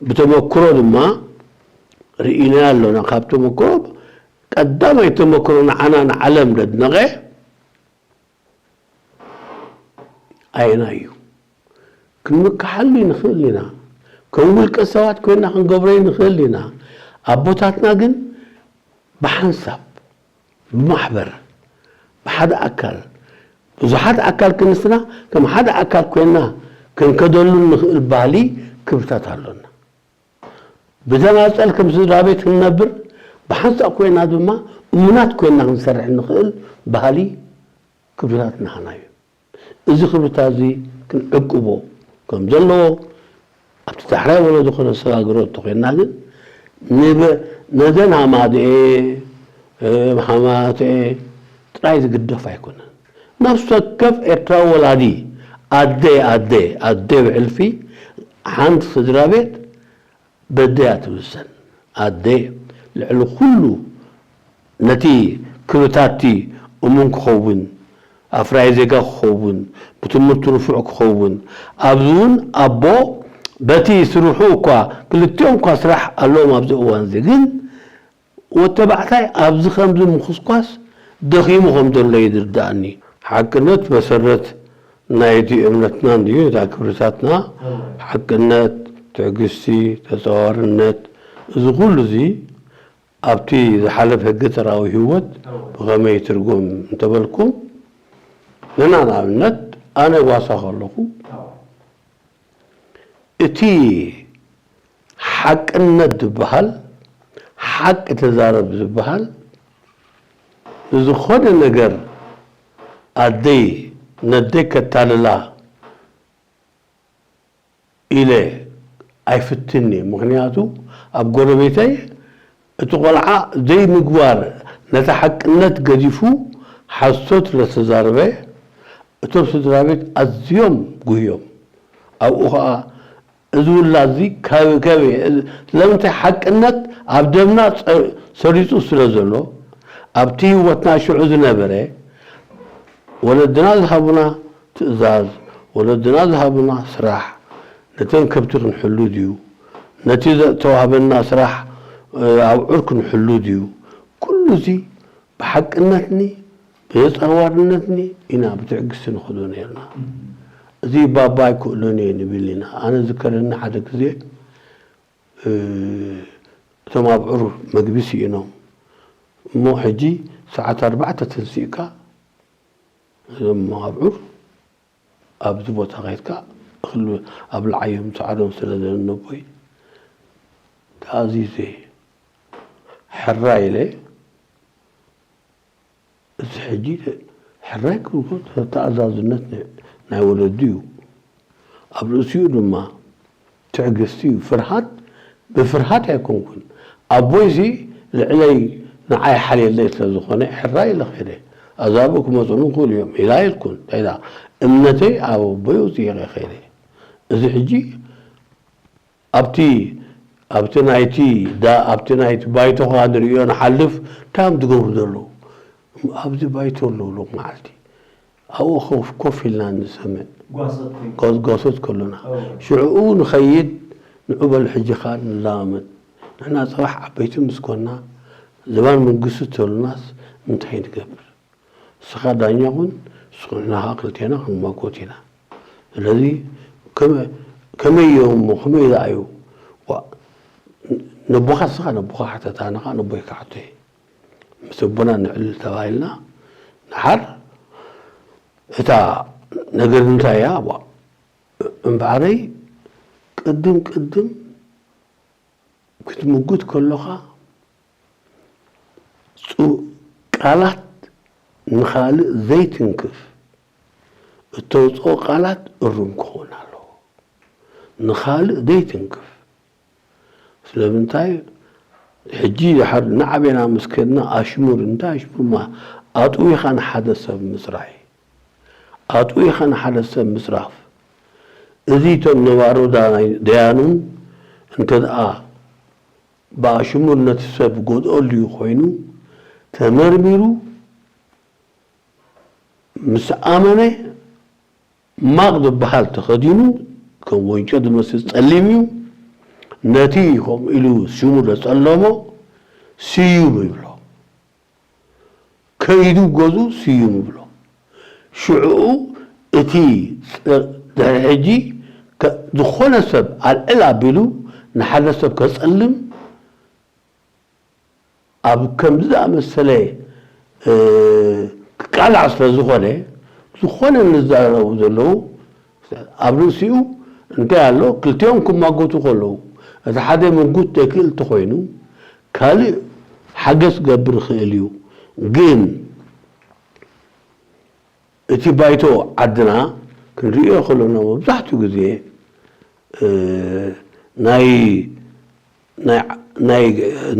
ብተመክሮ ድማ ርኢና ኣለና። ካብ ተመክሮ ቀዳማይ ተመክሮ ንዓና ንዓለም ዘድነቐ ኣየናይ እዩ? ክንምክሓሉ ንኽእል ኢና። ከም ውልቀ ሰባት ኮይና ክንገብሮ ንኽእል ኢና። ኣቦታትና ግን ብሓንሳብ ብማሕበር ብሓደ ኣካል ብዙሓት ኣካል ክንስና ከም ሓደ ኣካል ኮይና ክንከደሉ ንኽእል ባህሊ ክብርታት ኣሎና። ብተናጸል ከም ስድራ ቤት ክንነብር ብሓንሳእ ኮይና ድማ እሙናት ኮይና ክንሰርሕ ንኽእል ባህሊ ክብርታት ናህና እዩ። እዚ ክብርታት እዚ ክንዕቅቦ ከም ዘለዎ ኣብቲ ዳሕራይ ወለዶ ከነሰጋግሮ እንተኮይንና ግን ንበ- ነዘን ሃማደኤ ሃማተኤ ጥራይ ዝግደፍ ኣይኮነን። ነፍሲ ወከፍ ኤርትራዊ ወላዲ ኣደ ኣደ ኣደ ብሕልፊ ሓንቲ ስድራ ቤት በደያ ትውሰን ኣደ ልዕሊ ኩሉ ነቲ ክብርታትቲ እሙን ክኸውን ኣፍራይ ዜጋ ክኸውን ብትምህርቱ ንፉዕ ክኸውን ኣብዚ እውን ኣቦ በቲ ስርሑ እኳ ክልቲኦም እኳ ስራሕ ኣለዎም ኣብዚ እዋን እዚ ግን ወዲ ተባዕታይ ኣብዚ ከምዚ ምኹስኳስ ደኺሙ ከም ዘሎ እዩ ዝርዳእኒ። ሓቅነት መሰረት ናይቲ እምነትና እንድዩ፣ ነታ ክብርታትና፣ ሓቅነት፣ ትዕግስቲ፣ ተጸዋርነት፣ እዚ ኩሉ እዚ ኣብቲ ዝሓለፈ ገጠራዊ ህይወት ብኸመይ ይትርጎም እንተበልኩም፣ ንሕና ንኣብነት ኣነ ጓሳ ከለኹ እቲ ሓቅነት ዝበሃል፣ ሓቂ ተዛረብ ዝበሃል፣ ንዝኾነ ነገር ኣደይ ነደይ ከታልላ ኢለ ኣይፍትን'የ። ምኽንያቱ ኣብ ጎረቤተይ እቲ ቆልዓ ዘይምግባር ነቲ ሓቅነት ገዲፉ ሓሶት ስለተዛረበ፣ እቶም ስድራ ቤት ኣዝዮም ጉህዮም። ኣብኡ ኸኣ እዚ ውላድ እዚ ካብ ከበይ ስለምንታይ ሓቅነት ኣብ ደምና ጸ- ሰሪጹ ስለ ዘሎ ኣብቲ ህይወትና ሽዑ ዝነበረ ወለድና ዝሃቡና ትእዛዝ ወለድና ዝሃቡና ስራሕ ነተን ከብቲ ክንሕሉ ድዩ ነቲ ዘተዋህበና ስራሕ ኣብዑር ክንሕሉ ድዩ ኩሉ እዚ ብሓቅነትኒ ብተጻዋርነትኒ ኢና ብትዕግስቲ ንኸዶ ነርና። እዚ ባባ ኣይክእሎን እየ ንብል ኢና። ኣነ ዝከረኒ ሓደ ግዜ እቶም ኣብዑር መግቢ ስኢኖም እሞ ሕጂ ሰዓት ኣርባዕተ ተንሲእካ እዞም ኣብዑር ኣብዚ ቦታ ከይድካ እኽሊ ኣብልዓዮም ፃዕዶም ስለ ዘለኒ ኣቦይ ተኣዚዘ ሕራይ ኢለ እዚ ሕጂ ሕራይ ክብልኮ ተኣዛዝነት ናይ ወለዱ እዩ ኣብ ርእሲኡ ድማ ትዕግስቲ እዩ ፍርሃት ብፍርሃት ኣይኮንኩን ኣቦይሲ ልዕለይ ንዓይ ሓልየለይ ስለ ዝኾነ ሕራይ ኢለ ኸይደ ኣዛብኡ ክመፁኒ ይኽእሉ እዮም ኢላ ኢልኩን ኢላ እምነተይ ኣብ ኣቦይ ውፅኢቐ ኸይደ እዚ ሕጂ ኣብቲ ኣብቲ ናይቲ ዳ ኣብቲ ናይቲ ባይቶ ኸዓ ንርእዮ ንሓልፍ እንታይ እዮም ዝገብሩ ዘለዉ ኣብዚ ባይቶ ኣለዉ ሎም መዓልቲ ኣብኡ ኮፍ ኮፍ ኢልና ንሰምዕ ጓሶት ከሎና ሽዕኡ ንኸይድ ንዑ በሉ ሕጂ ኸዓ ንለማመድ ንሕና ፅባሕ ዓበይቲ ምስ ኮና ዝባን መንግስቲ ተሉናስ እንታይ ንገብር? ንስኻ ዳኛ ኩን፣ ንስኻ፣ ንሕና ኸዓ ክልቴና ክንማጎት ኢና። ስለዚ ከመ-፣ ከመይ እዮም እሞ፣ ከመይ ደኣ እዩ? ዋ፣ ነቦኻ፣ ንስኻ ነቦኻ ሕተት፣ ኣነ ኸዓ ነቦይ ክሓቶ እየ። ምስ ኣቦና ንዕልል ተባሂልና፣ ደሓር እታ ነገር እንታይ እያ? ዋ፣ እምበኣረይ ቅድም ቅድም ክትምጉት ከሎኻ ጹ-፣ ቃላት ንኻልእ ዘይትንክፍ፣ እተውጽኦ ቃላት እሩም ክኸውን ኣለዎ። ንኻልእ ዘይትንክፍ። ስለምንታይ? ሕጂ ድሓር ንዓቤና ምስ ከድና ኣሽሙር፣ እንታይ ኣሽሙርማ፣ ኣጥዊኻ ንሓደ ሰብ ምጽራይ። ኣጥዊኻ ንሓደ ሰብ ምጽራፍ። እዚ እቶም ነባሮ ዳ-፣ ናይ ደያኑ እንተ ደኣ ብኣሽሙር ነቲ ሰብ ጎድኦሉ እዩ ኮይኑ፣ ተመርሚሩ ምስ ኣመነ፣ ማቕ ዝበሃል ተኸዲኑ፣ ከም ወንጮ ዝመስል ጸሊም እዩ። ነቲ ከምኡ ኢሉ ሽሙ ዘጸለሞ ስዩም ይብሎ። ከይዱ ገዝኡ ስዩም ይብሎ። ሽዕኡ እቲ ጸ-፣ ድሕሪ ሕጂ ከ-፣ ዝኾነ ሰብ ኣልዕል ኣቢሉ ንሓደ ሰብ ከጸልም ኣብ ከምዚ ዝኣመሰለ፣ እ፣ ክቃላዕ ስለ ዝኾነ፣ ዝኾነ ንዛረቡ ዘለዉ ኣብ ርእሲኡ እንታይ ኣሎ? ክልቲኦም ክማጎቱ ከለዉ፣ እቲ ሓደ ምጉት ዘይክእል እንተኾይኑ፣ ካልእ ሓገዝ ክገብር ይኽእል እዩ። ግን እቲ ባይቶ ዓድና ክንርእዮ ከለና መብዛሕትኡ ግዜ፣ እ፣ ናይ፣ ናይ፣ ናይ፣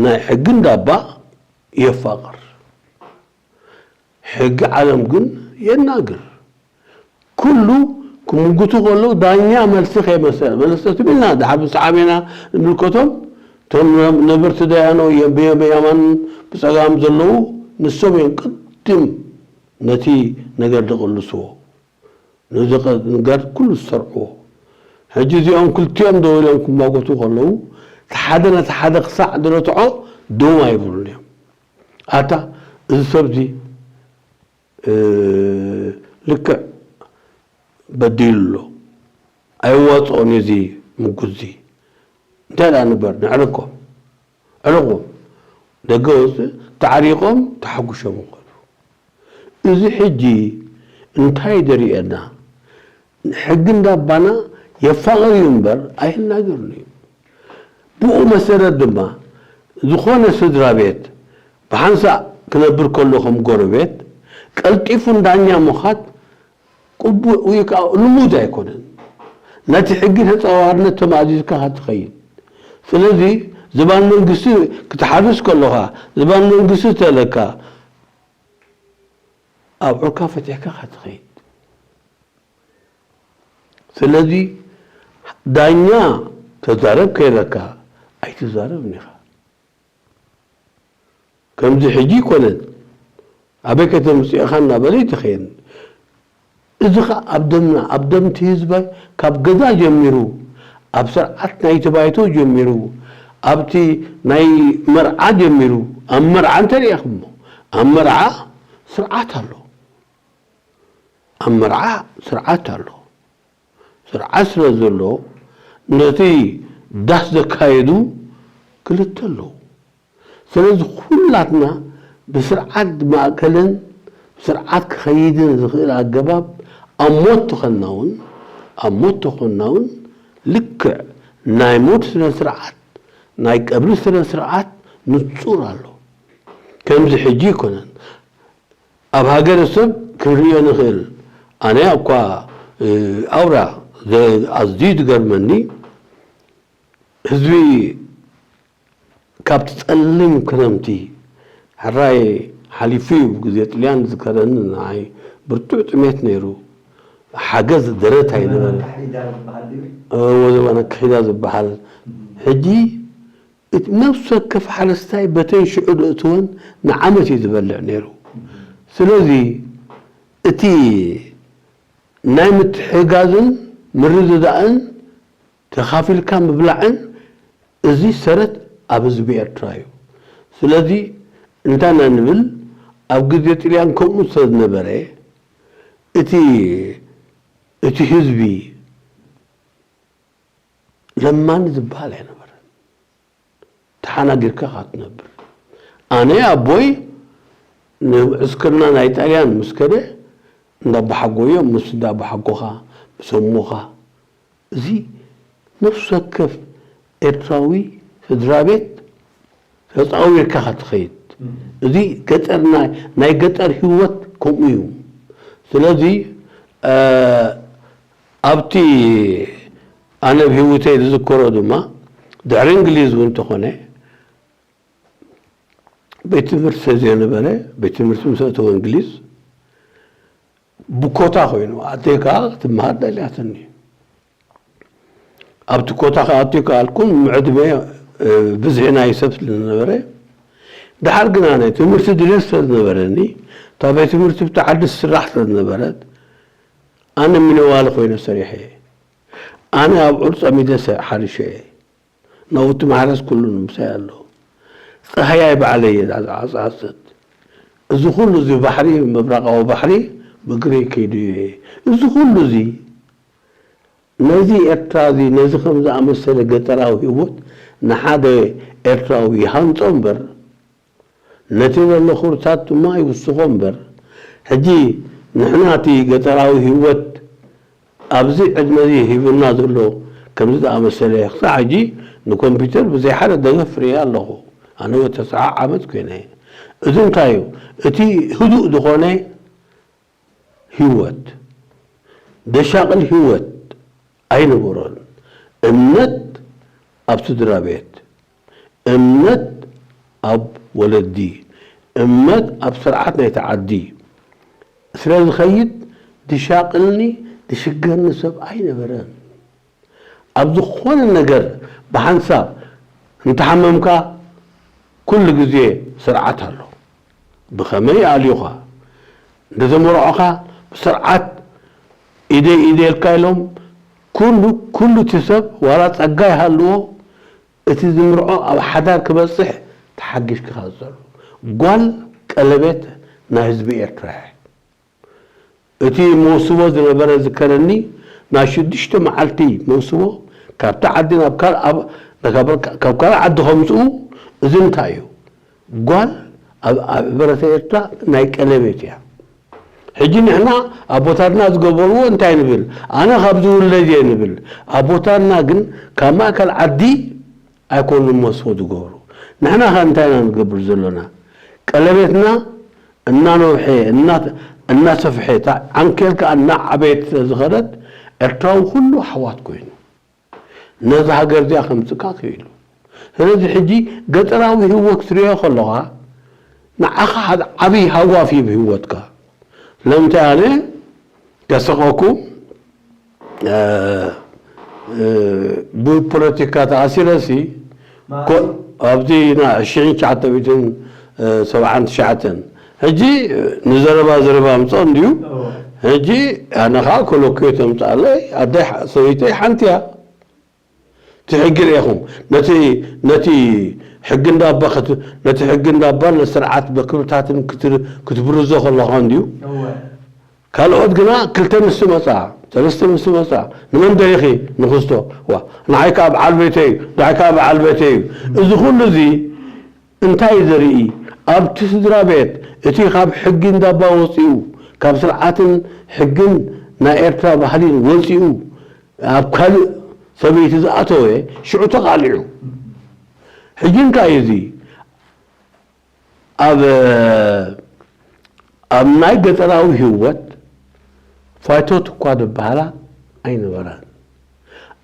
ናይ ሕጊ እንዳባ የፋቕር። ሕጊ ዓለም ግን የናግር። ኩሉ ክምጉቱ ከለዉ ዳኛ መልሲ ከይመሰለ፣ መለሰ ትብልና፣ ድሓር ብሰዓብ ኢና ንምልከቶም። እቶም ነበርቲ ደያኑ የ-፣ ብየ-፣ ብየማን ብጸጋም ዘለዉ ንሶም እዮም ቅድም ነቲ ነገር ዝቕልስዎ። ነዚ ቐ-፣ ነገር ኩሉ ዝሰርዕዎ። ሕጂ እዚኦም ክልቲኦም ደው ኢሎም ክማጎቱ ከለዉ፣ እቲ ሓደ ነቲ ሓደ ክሳዕ ዝረትዖ ደው ኣይብሉን እዮም። ኣታ እዚ ሰብዚ፣ እ፣ ልክዕ በዲሉ ኣሎ። ኣይዋጽኦን እዩ እዚ ምጉትዚ። እንታይ ደኣ ንበር፣ ነዕርቆም። ዕርቑም። ደገ ወጽእ፣ ተዓሪቖም፣ ተሓጉሾም ይኸዱ። እዚ ሕጂ እንታይ ደርእየና? ሕጊ እንዳባና የፋቕር እዩ እምበር፣ ኣየናግርን እዩ። ብኡ መሰረት ድማ፣ ዝኾነ ስድራ ቤት ብሓንሳእ ክነብር ከሎ፣ ከም ጎረቤት፣ ቀልጢፉ ንዳኛ ምኻድ ቅቡል ወይ ከዓ ልሙድ ኣይኮነን። ነቲ ሕጊ ተጻዋርነት ተማእዚዝካ ኢኻ ትኸይድ። ስለዚ ዝባን መንግስቲ ክትሓርስ ከለኻ፣ ዝባን መንግስቲ ተለካ፣ ኣብዑርካ ፈቲሕካ ኢኻ ትኸይድ። ስለዚ ዳኛ ተዛረብ ከይበለካ ኣይትዛረብን ኢኻ። ከምዚ ሕጂ ኣይኮነን፣ ኣበይ ከተምጽኦ ኢኻ እናበለ ይትኸየን። እዚ ኸኣ ኣብ ደምና፣ ኣብ ደምቲ ህዝቢ፣ ካብ ገዛ ጀሚሩ፣ ኣብ ስርዓት ናይቲ ባይቶ ጀሚሩ፣ ኣብቲ ናይ መርዓ ጀሚሩ፣ ኣብ መርዓ እንተሪእኹሞ፣ ኣብ መርዓ ስርዓት ኣሎ። ኣብ መርዓ ስርዓት ኣሎ። ስርዓት ስለ ዘሎ፣ ነቲ ዳስ ዘካየዱ ክልተ ኣለዉ። ስለዚ ኩላትና ብስርዓት ማእከልን ብስርዓት ክኸይድን ዝኽእል ኣገባብ ኣብ ሞት ተኾንና እውን፣ ኣብ ሞት ተኾንና እውን ልክዕ ናይ ሞት ስነ ስርዓት፣ ናይ ቀብሪ ስነ ስርዓት ንጹር ኣሎ። ከምዚ ሕጂ ኣይኮነን። ኣብ ሃገረሰብ ክንርእዮ ንኽእል። ኣነ እኳ፣ እ፣ ኣውራ ዘ-፣ ኣዝዩ ዝገርመኒ፣ ህዝቢ ካብቲ ጸሊም ክረምቲ ሕራይ ሓሊፉ እዩ። ግዜ ጥልያን ዝከረኒ ንዓይ ብርቱዕ ጥሜት ነይሩ። ሓገዝ ደረት ኣይነበረ። እወ፣ ዘበነ ክሒዳ ዝበሃል። ሕጂ እቲ ነፍሲ ወከፍ ሓረስታይ በተን ሽዑ ዘእትወን ንዓመት እዩ ዝበልዕ ነይሩ። ስለዚ እቲ ናይ ምትሕግጋዝን ምርድዳእን ተኻፊልካ ምብላዕን እዚ ሰረት ኣብ ህዝቢ ኤርትራ እዩ። ስለዚ እንታይ ኢና ንብል? ኣብ ግዜ ጥልያን ከምኡ ስለ ዝነበረ፣ እቲ፣ እቲ ህዝቢ ለማኒ ዝበሃል ኣይነበረን። ተሓናጊርካ ኢኻ ትነብር። ኣነ ኣቦይ ንዕስክርና ናይ ጣልያን ምስ ከደ፣ እንዳ ኣቦሓጎ እዮም፣ ምስ እንዳ ኣቦሓጎኻ፣ ምስ እሞኻ። እዚ ነፍሲ ወከፍ ኤርትራዊ ስድራ ቤት ተጻዊርካ ኢኻ ትኸይድ። እዚ ገጠር፣ ናይ፣ ናይ ገጠር ህይወት ከምኡ እዩ። ስለዚ፣ እ፣ ኣብቲ ኣነ ብህይወተይ ዝዝከሮ ድማ፣ ድሕሪ እንግሊዝ እውን እንተኾነ፣ ቤት ትምህርቲ ስለ ዘይነበረ፣ ቤት ትምህርቲ ምስ ኣተወ እንግሊዝ፣ ብኮታ ኮይኑ፣ ኣደይ ከኣ ክትመሃር ደልያትኒ። ኣብቲ ኮታ ክኣቱ ከኣልኩን፣ ምዕድመ፣ እ፣ ብዝሒ ናይ ሰብ ስለ ዝነበረ፣ ደሓር ግና ናይ ትምህርቲ ድሌት ስለ ዝነበረኒ፣ እታ ቤት ትምህርቲ ብቲ ዓዲ ትስራሕ ስለ ዝነበረት፣ ኣነ ሚነዋሊ ኮይነ ሰሪሐ እየ። ኣነ ኣብዑር ጸሚደ ሰ-፣ ሓሪሸ እየ። ናውቲ ማሕረስ ኩሉ ንምሳይ ኣሎ። ጸሃያይ ባዕለይ እየ ዝዓጽ-፣ ዝዓጽዓጽት። እዚ ኩሉ እዚ ባሕሪ፣ ምብራቓዊ ባሕሪ ብእግረይ ከይዱ እየ። እዚ ኩሉ እዚ ነዚ ኤርትራ እዚ፣ ነዚ ከም ዝኣመሰለ ገጠራዊ ህይወት ንሓደ ኤርትራዊ ይሃንጾ እምበር፣ ነቲ ዘሎ ክብርታት ድማ ይውስኾ እምበር፣ ሕጂ ንሕና እቲ ገጠራዊ ህይወት ኣብዚ ዕድመ እዚ ሂቡና ዘሎ ከምዚ ዝኣመሰለ ክሳዕ ሕጂ ንኮምፒውተር ብዘይ ሓደ ደገፍ ርእየ ኣለኹ። ኣነ ወዲ ተስዓ ዓመት ኮይነ። እዚ እንታይ እዩ? እቲ ህዱእ ዝኾነ ህይወት፣ ደሻቕል ህይወት ኣይነበሮን። እምነት ኣብ ስድራ ቤት፣ እምነት ኣብ ወለዲ፣ እምነት ኣብ ስርዓት ናይቲ ዓዲ ስለ ዝኸይድ፣ ድሻቕልኒ፣ ድሽገርኒ ሰብ ኣይነበረን። ኣብ ዝኾነ ነገር ብሓንሳብ እንተሓመምካ፣ ኩሉ ግዜ ስርዓት ኣሎ። ብኸመይ ኣልዩኻ፣ እንተተመርዖኻ፣ ብስርዓት ኢደይ ኢደይ ኢልካ ኢሎም፣ ኩሉ፣ ኩሉ እቲ ሰብ ዋላ ጸጋ ይሃልዎ፣ እቲ ዝምርዖ ኣብ ሓዳር ክበጽሕ ተሓጊዝካ ዝጸሉ። ጓል ቀለቤት ናይ ህዝቢ ኤርትራ እያ። እቲ መውስቦ ዝነበረ ዝከረኒ፣ ናይ ሽዱሽተ መዓልቲ መውስቦ፣ ካብቲ ዓዲ ናብ ካል-፣ ኣብ፣ ካብ፣ ካብ ካልእ ዓዲ ከምጽኡ፣ እዚ እንታይ እዩ? ጓል ኣብ፣ ኣብ በረተ ኤርትራ ናይ ቀለቤት እያ። ሕጂ ንሕና ኣቦታትና ዝገበርዎ እንታይ ንብል? ኣነ ካብ ዝውለድ እየ ንብል። ኣቦታትና ግን ካብ ማእከል ዓዲ ኣይኮኑን መስዎ ዝገብሩ። ንሕና ኸ እንታይ ኢና ንገብር ዘሎና? ቀለቤትና እናነውሐ፣ እና-፣ እናሰፍሐ፣ እታ ዓንኬል ከኣ እናዓበየት ስለ ዝኸደት፣ ኤርትራዊ ኩሉ ኣሕዋት ኮይኑ። ነዛ ሃገር እዚኣ ከምጽእካ ክኢሉ። ስለዚ ሕጂ ገጠራዊ ህይወት ክትርእዮ ከለኻ፣ ንዓኻ ሓደ ዓብዪ ሃዋፍ እዩ ብህይወትካ። ስለምንታይ ኣነ ከስቐኩም፣ እ፣ እ፣ ብፖለቲካ ተኣሲረሲ፣ ኮ-፣ ኣብዚ ና-፣ ሽሕን ትሽዓተ ሚእትን ሰብዓን ትሽዓተን። ሕጂ ንዘረባ ዘረባ ምጾ እንድዩ። እወ። ሕጂ ኣነ ኸዓ ኮለኩዮ ተምጽኣለይ፣ ኣደይ ሓ-፣ ሰበይተይ ሓንቲ እያ። እቲ ሕጊ ርኢኹም፣ ነቲ፣ ነቲ ሕጊ እንዳባ ክት-፣ ነቲ ሕጊ እንዳባ ንስርዓት በክብርታትን ክት-፣ ክትብርዞ ከለኻ እንድዩ። እወ። ካልኦት ግና ክልተ ኣንስቲ መጻ፣ ሰለስተ ኣንስቲ መጻ። ንመን ደሊኺ? ንክስቶ። ዋ፣ ንዓይ ከኣ በዓል ቤተይ እዩ፣ ንዓይ ከኣ በዓል ቤተይ እዩ። እዚ ኩሉ እዚ እንታይ እዩ ዘርኢ? ኣብቲ ስድራ ቤት፣ እቲ ካብ ሕጊ እንዳባ ወጺኡ፣ ካብ ስርዓትን ሕግን ናይ ኤርትራ ባህሊን ወጺኡ፣ ኣብ ካልእ ሰበይቲ ዝኣተወ፣ ሽዑ ተቓሊዑ። ሕጂ እንታይ እዩ እዚ? ኣብ፣ ኣብ ናይ ገጠራዊ ህይወት ፋይቶት እኳ ዝበሃላ ኣይነበራን።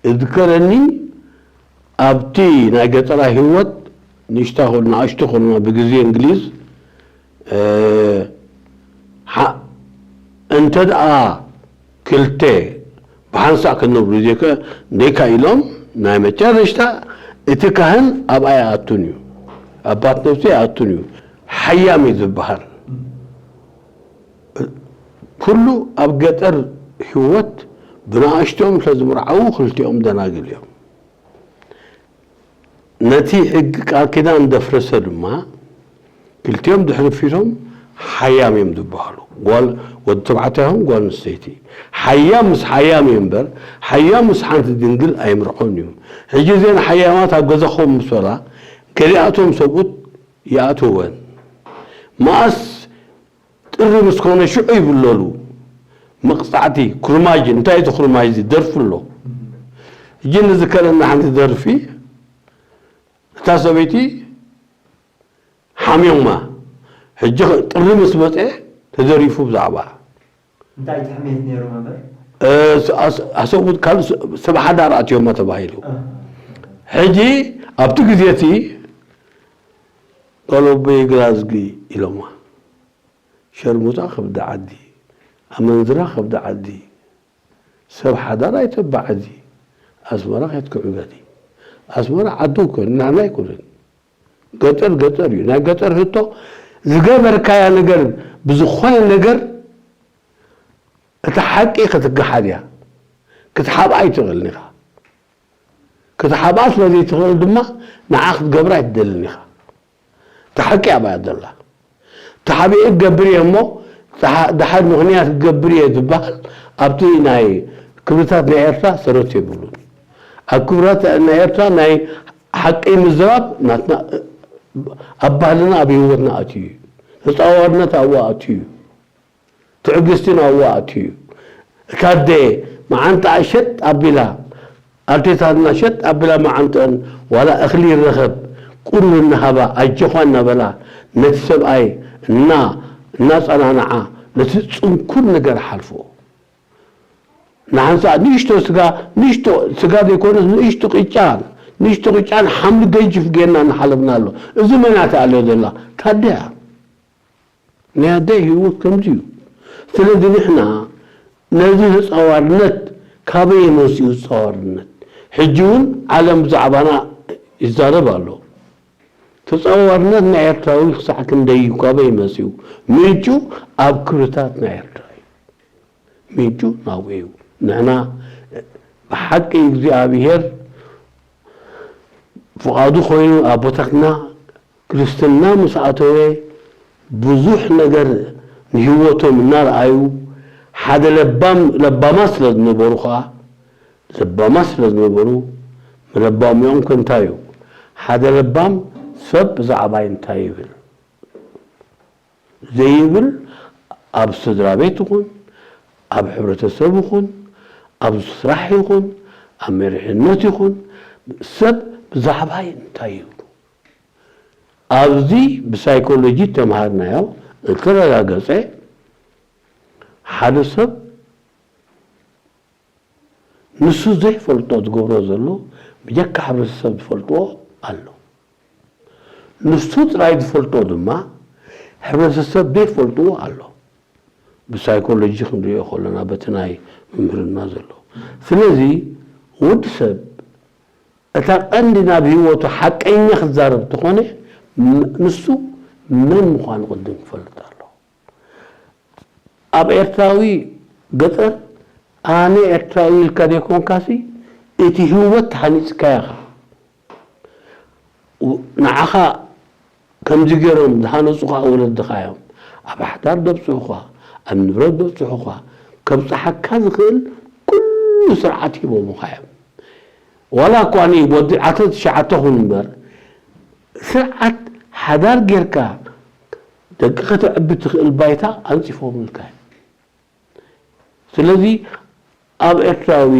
እዝከረኒ፣ ኣብቲ ናይ ገጠራዊ ህይወት ንእሽታ ኮ-፣ ንኣሽቱ ኮለና ብግዜ እንግሊዝ፣ እ፣ ሓ-፣ እንተ ደኣ ክልተ ብሓንሳእ ክነብሩ ዘይከ-፣ ዘይካ ኢሎም፣ ናይ መጨረሽታ እቲ ካህን ኣብኣ ይኣቱን እዩ። ኣባት ነብሲ ይኣቱን እዩ። ሓያም እዩ ዝበሃል። ኩሉ ኣብ ገጠር ህይወት ብንኣሽትኦም ስለ ዝምርዓዉ ክልቲኦም ደናግል እዮም። ነቲ ሕጊ ቃል ኪዳን ዘፍረሰ ድማ ክልቲኦም ድሕሪ ፊቶም ሓያም እዮም ዝበሃሉ። ጓል፣ ወዲ ተባዕታይ ይኹን ጓል ኣንስተይቲ። ሓያም ምስ ሓያም እዩ እምበር፣ ሓያም ምስ ሓንቲ ድንግል ኣይምርዖን እዩ። ሕጂ እዘን ሓያማት ኣብ ገዛኹም ምስ በላ፣ ገሊኣቶም ሰብኡት ይኣትወን። መኣስ ጥሪ ምስ ኮነ ሽዑ ይብለሉ። መቕጻዕቲ፣ ኩርማጅ፣ እንታይ እቲ ኩርማጅ እዚ? ደርፊ ኣሎ። ሕጂ ንዝከረና ሓንቲ ደርፊ፣ እታ ሰበይቲ ሓሚዮማ። ሕጂ ጥሪ ምስ መጸ ተደሪፉ ብዛዕባ እንታይ ትሕምየት ነይሩ መምህር? እ፣ ስ-፣ ኣስ-፣ ኣሰብኡት ካልእ ስ-፣ ሰብ ሓዳር ኣትዮማ ተባሂሉ። ሕጂ ኣብቲ ግዜ እቲ፣ "ጦሎበይ ግራዝጊ" ኢሎማ። ሸርሙጣ ከብዲ ዓዲ፣ ኣመንዝራ ከብዲ ዓዲ፣ ሰብ ሓዳር ኣይተባዕዲ፣ ኣስመራ ከይትክዕበዲ። ኣስመራ ዓዲ እኮ ንሕና ኣይኮነን። ገጠር ገጠር እዩ። ናይ ገጠር ህቶ ዝገበርካያ ነገር ብዝኾነ ነገር እታ ሓቂ ክትገሓድ እያ። ክትሓብኣ ኣይትኽእልን ኢኻ። ክትሓብኣ ስለ ዘይትኽእል ድማ ንዓ ክትገብራ ኣይትደልን ኢኻ። እታ ሓቂ ኣብኣ እያ ዘላ። ተሓቢኤ ክገብር እየ እሞ፣ ተሓ-፣ ደሓር ምኽንያት ክገብር እየ ዝበሃል ኣብቲ ናይ ክብርታት ናይ ኤርትራ ሰረት የብሉን። ኣብ ክብራት ናይ ኤርትራ ናይ ሓቂ ምዝራብ ናትና፣ ኣብ ባህልና፣ ኣብ ህይወትና ኣትዩ እዩ። ተጻዋርነት ኣብኡ ኣትዩ እዩ። ትዕግስቲ ናብኡ ኣትዩ እዩ። እታ ኣደ መዓንጣኣ ሸጥ ኣቢላ፣ ኣዴታትና ሸጥ ኣቢላ መዓንጥአን፣ ዋላ እኽሊ ይረኸብ፣ ቁሩብ እናሃባ፣ ኣጆኻ እናበላ፣ ነቲ ሰብኣይ እና-፣ እናጸናንዓ፣ ነቲ ጽንኩር ነገር ሓልፍኦ። ንሓንሳእ ንእሽቶ ስጋ፣ ንእሽቶ ስጋ ዘይኮነስ ንእሽቶ ቅጫን፣ ንእሽቶ ቅጫን ሓምሊ ገንጅፍ ጌርና እናሓለብና ኣሎ። እዚ መን እያ ትኣልዮ ዘላ? እታ ኣደ እያ። ናይ ኣደይ ህይወት ከምዚ እዩ። ስለዚ ንሕና ነዚ ተጻዋርነት ካበይ መጺኡ ተጻዋርነት? ሕጂ እውን ዓለም ብዛዕባና ይዛረብ ኣሎ። ተጻዋርነት ናይ ኤርትራዊ ክሳዕ ክንደይ እዩ፣ ካበይ መጺኡ? ምንጩ ኣብ ክብርታት ናይ ኤርትራ እዩ። ምንጩ ናብኡ እዩ። ንሕና ብሓቂ እግዚኣብሔር ፍቓዱ ኮይኑ ኣቦታትና ክርስትና ምስ ኣተወ ብዙሕ ነገር ንህይወቶም እናረኣዩ ሓደ ለባም፣ ለባማት ስለ ዝነበሩ ኸዓ፣ ለባማት ስለ ዝነበሩ፣ መለባሚኦም ከ እንታይ እዩ? ሓደ ለባም ሰብ ብዛዕባይ እንታይ ይብል? ዘይብል ኣብ ስድራ ቤት ይኹን፣ ኣብ ሕብረተሰብ ይኹን፣ ኣብ ስራሕ ይኹን፣ ኣብ መሪሕነት ይኹን፣ ሰብ ብዛዕባይ እንታይ ይብሉ? ኣብዚ ብሳይኮሎጂ ተምሃርናዮ፣ እተረጋገጸ፣ ሓደ ሰብ ንሱ ዘይፈልጦ ዝገብሮ ዘሎ ብጀካ ሕብረተሰብ ዝፈልጥዎ ኣሎ። ንሱ ጥራይ ዝፈልጦ ድማ ሕብረተሰብ ዘይፈልጥዎ ኣሎ። ብሳይኮሎጂ ክንሪኦ ከለና በቲ ናይ ምምህርና ዘሎ። ስለዚ ወዲ ሰብ እታ ቀንዲ ናብ ህይወቱ ሓቀኛ ክዛረብ ተኾነ ም-፣ ንሱ መን ምዃኑ ቅድም ክፈልጥ ኣለዎ። ኣብ ኤርትራዊ ገጠር ኣነ ኤርትራዊ ኢልካ ዘይኮንካሲ እቲ ህይወት ተሃኒጽካዮ ኢኻ። ው-፣ ንዓኻ ከምዚ ገይሮም ዝሃነጹኻ ወለድኻ እዮም። ኣብ ሓዳር ዘብጽሑኻ፣ ኣብ ንብረት ዘብጽሑኻ፣ ከብጽሓካ ዝኽእል ኩሉ ስርዓት ሂቦምኻ እዮም። ዋላ እኳ ኒ ወዲ ዓሰርተ ትሽዓተ ኹን እምበር፣ ስርዓት ሓዳር ጌርካ ደቂ ከተዕቢ ትኽእል ባይታ ኣንጺፎምልካ እዮም። ስለዚ ኣብ ኤርትራዊ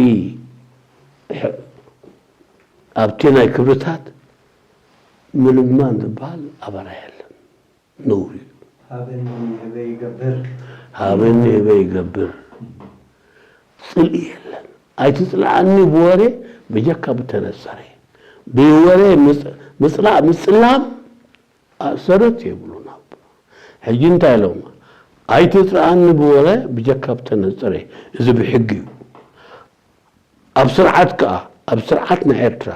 ሕ-፣ ኣብቲ ናይ ክብርታት ምልማን ዝበሃል ኣበራ የለን። ነውሪ እዩ። ሃበኒ ህበይ ይገብር። ሃበኒ ህበይ ይገብር። ጽልኢ የለን። ኣይትጽልኣኒ ብወሬ ብጀካ ብተነጸረ። ብወሬ ምጽ-፣ ምጽላእ፣ ምጽላም፣ ኣ-፣ ሰረት የብሉን። ኣብ ሕጂ እንታይ ኢሎም? "ኣይትጽልኣኒ ብወረ ብጀካ ብተነጸረ"። እዚ ብሕጊ እዩ። ኣብ ስርዓት ከኣ፣ ኣብ ስርዓት ናይ ኤርትራ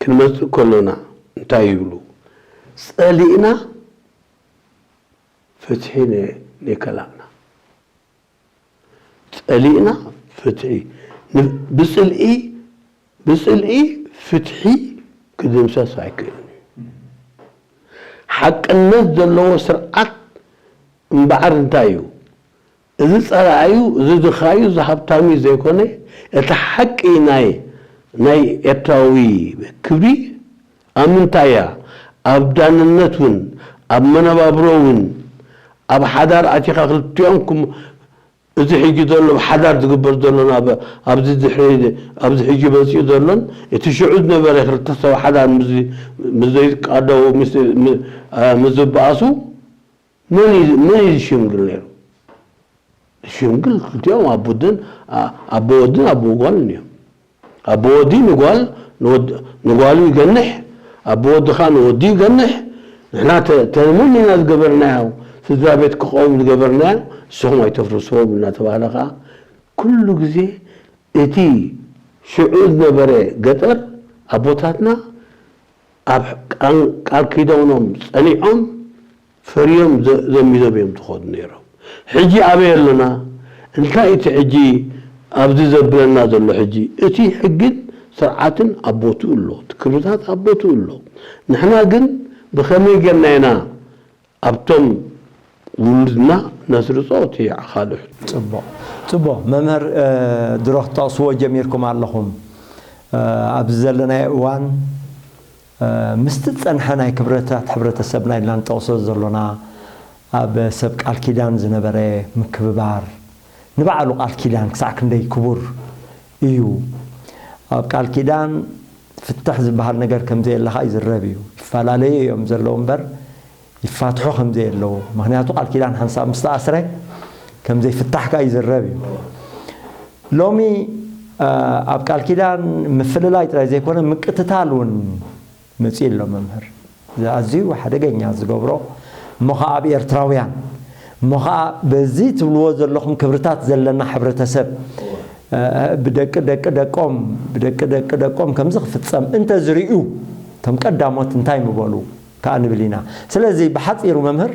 ክንመጽእ ከሎና እንታይ ይብሉ? "ጸሊእና ፍትሒ ነ-፣ ነይከላእና። ጸሊእና ፍትሒ ን-፣ ብጽልኢ፣ ብጽልኢ ፍትሒ ክድምሰስ ኣይክእልን እዩ። ሓቅነት ዘለዎ ስርዓት እምበኣር እንታይ እዩ? እዚ ጸላእዩ፣ እዚ ድኻዩ፣ እዚ ሃብታምዩ ዘይኮነ፣ እቲ ሓቂ ናይ፣ ናይ ኤርትራዊ ክብሪ ኣብ ምንታይ እያ? ኣብ ዳንነት እውን፣ ኣብ መነባብሮ እውን፣ ኣብ ሓዳር ኣቲኻ ክልቲኦም ክም-፣ እዚ ሕጂ ዘሎ ሓዳር ዝግበር ዘሎን ኣብ-፣ ኣብዚ ድሕሪ፣ ኣብዚ ሕጂ መጺኡ ዘሎን እቲ ሽዑ ዝነበረ ክልተ ሰብ ሓዳር ምስ፣ ምስ ዘይቃደው፣ ምስ፣ ም-፣ አ፣ ምስ ዝበኣሱ መን እዩ፣ መን እዩ ዝሽምግል ነይሩ? ዝሽምግል ክልቲኦም ኣቦ ወድን፣ አ-፣ ኣቦ ወድን ኣቦ ጓልን እዮም። ኣቦ ወዲ ንጓል፣ ንወድ-፣ ንጓሉ ይገንሕ፣ ኣቦ ወዲ ኸኣ ንወዲ ይገንሕ። ንሕና ተ-፣ ተንመን ኢና ዝገበርናዮ፣ ስድራ ቤት ክቐውም ዝገበርናዮ፣ ንስኹም ኣይተፍርስዎም እናተባህለ ኸኣ ኩሉ ግዜ እቲ ሽዑ ዝነበረ ገጠር ኣቦታትና ኣብ ቃል፣ ቃል ኪዳኖም ጸኒዖም ፈርዮም ዘ-፣ ዘሚዞም እዮም ዝኸዱ ነይሮም። ሕጂ ኣበይ ኣለና? እንታይ እቲ ሕጂ ኣብዚ ዘብለና ዘሎ ሕጂ? እቲ ሕግን ስርዓትን ኣብ ቦትኡ ኣሎ፣ እቲ ክብርታት ኣብ ቦትኡ ኣሎ። ንሕና ግን ብኸመይ ጌርና ኢና ኣብቶም ውሉድና ነስርጾ? እቲ ካልእ ሕቶ። ጽቡቕ፣ ጽቡቕ። መምህር፣ እ፣ ድሮ ክትጠቕስዎ ጀሚርኩም ኣለኹም። እ፣ ኣብዚ ዘለናዮ እዋን፣ እ፣ ምስቲ ዝጸንሐ ናይ ክብርታት ሕብረተሰብና ኢልና ንጠቕሶ ዘሎና፣ ኣብ ሰብ ቃል ኪዳን ዝነበረ ምክብባር፣ ንባዕሉ ቃል ኪዳን ክሳዕ ክንደይ ክቡር እዩ። ኣብ ቃል ኪዳን ፍትሕ ዝበሃል ነገር ከም ዘየለ ኸኣ ይዝረብ እዩ። ይፈላለዩ እዮም ዘለዉ እምበር፣ ይፋትሑ ከም ዘየለዉ። ምኽንያቱ ቃል ኪዳን ሓንሳብ ምስ ተኣስረ ከም ዘይፍታሕ ከኣ ይዝረብ እዩ። ሎሚ፣ እ፣ ኣብ ቃል ኪዳን ምፍልላይ ጥራይ ዘይኮነ፣ ምቅትታል እውን መጺኡ ኣሎ መምህር። እዚ ኣዝዩ ሓደገኛ ዝገብሮ፣ እሞ ኸዓ ኣብ ኤርትራውያን፣ እሞ ኸዓ በዚ ትብልዎ ዘለኹም ክብርታት ዘለና ሕብረተሰብ፣ እ፣ ብደቂ ደቂ ደቆም፣ ብደቂ ደቂ ደቆም ከምዚ ክፍጸም እንተ ዝርእዩ፣ እቶም ቀዳሞት እንታይ ምበሉ ከኣ ንብል ኢና። ስለዚ ብሓጺሩ መምህር፣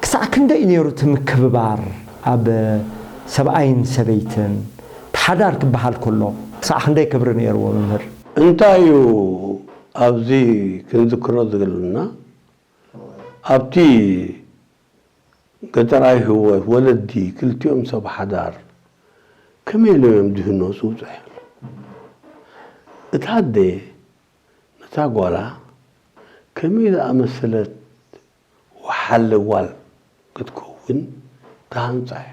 ክሳዕ ክንደይ እዩ ነይሩ እቲ ምክብባር ኣብ ሰብኣይን ሰበይትን፣ እቲ ሓዳር ክበሃል ከሎ ክሳዕ ክንደይ ክብሪ ነይርዎ መምህር? እንታይ እዩ ኣብዚ ክንዝክሮ ዝግልና? ኣብቲ ገጠራዊ ህይወት ወለዲ ክልቲኦም ሰብ ሓዳር ከመይ ኢሎም እዮም ዝህነጹ? ብዙሕ እታ ኣደ ነታ ጓላ ከመይ ዝኣመሰለት ወሓለ ጓል ክትከውን ተሃንጻ እያ።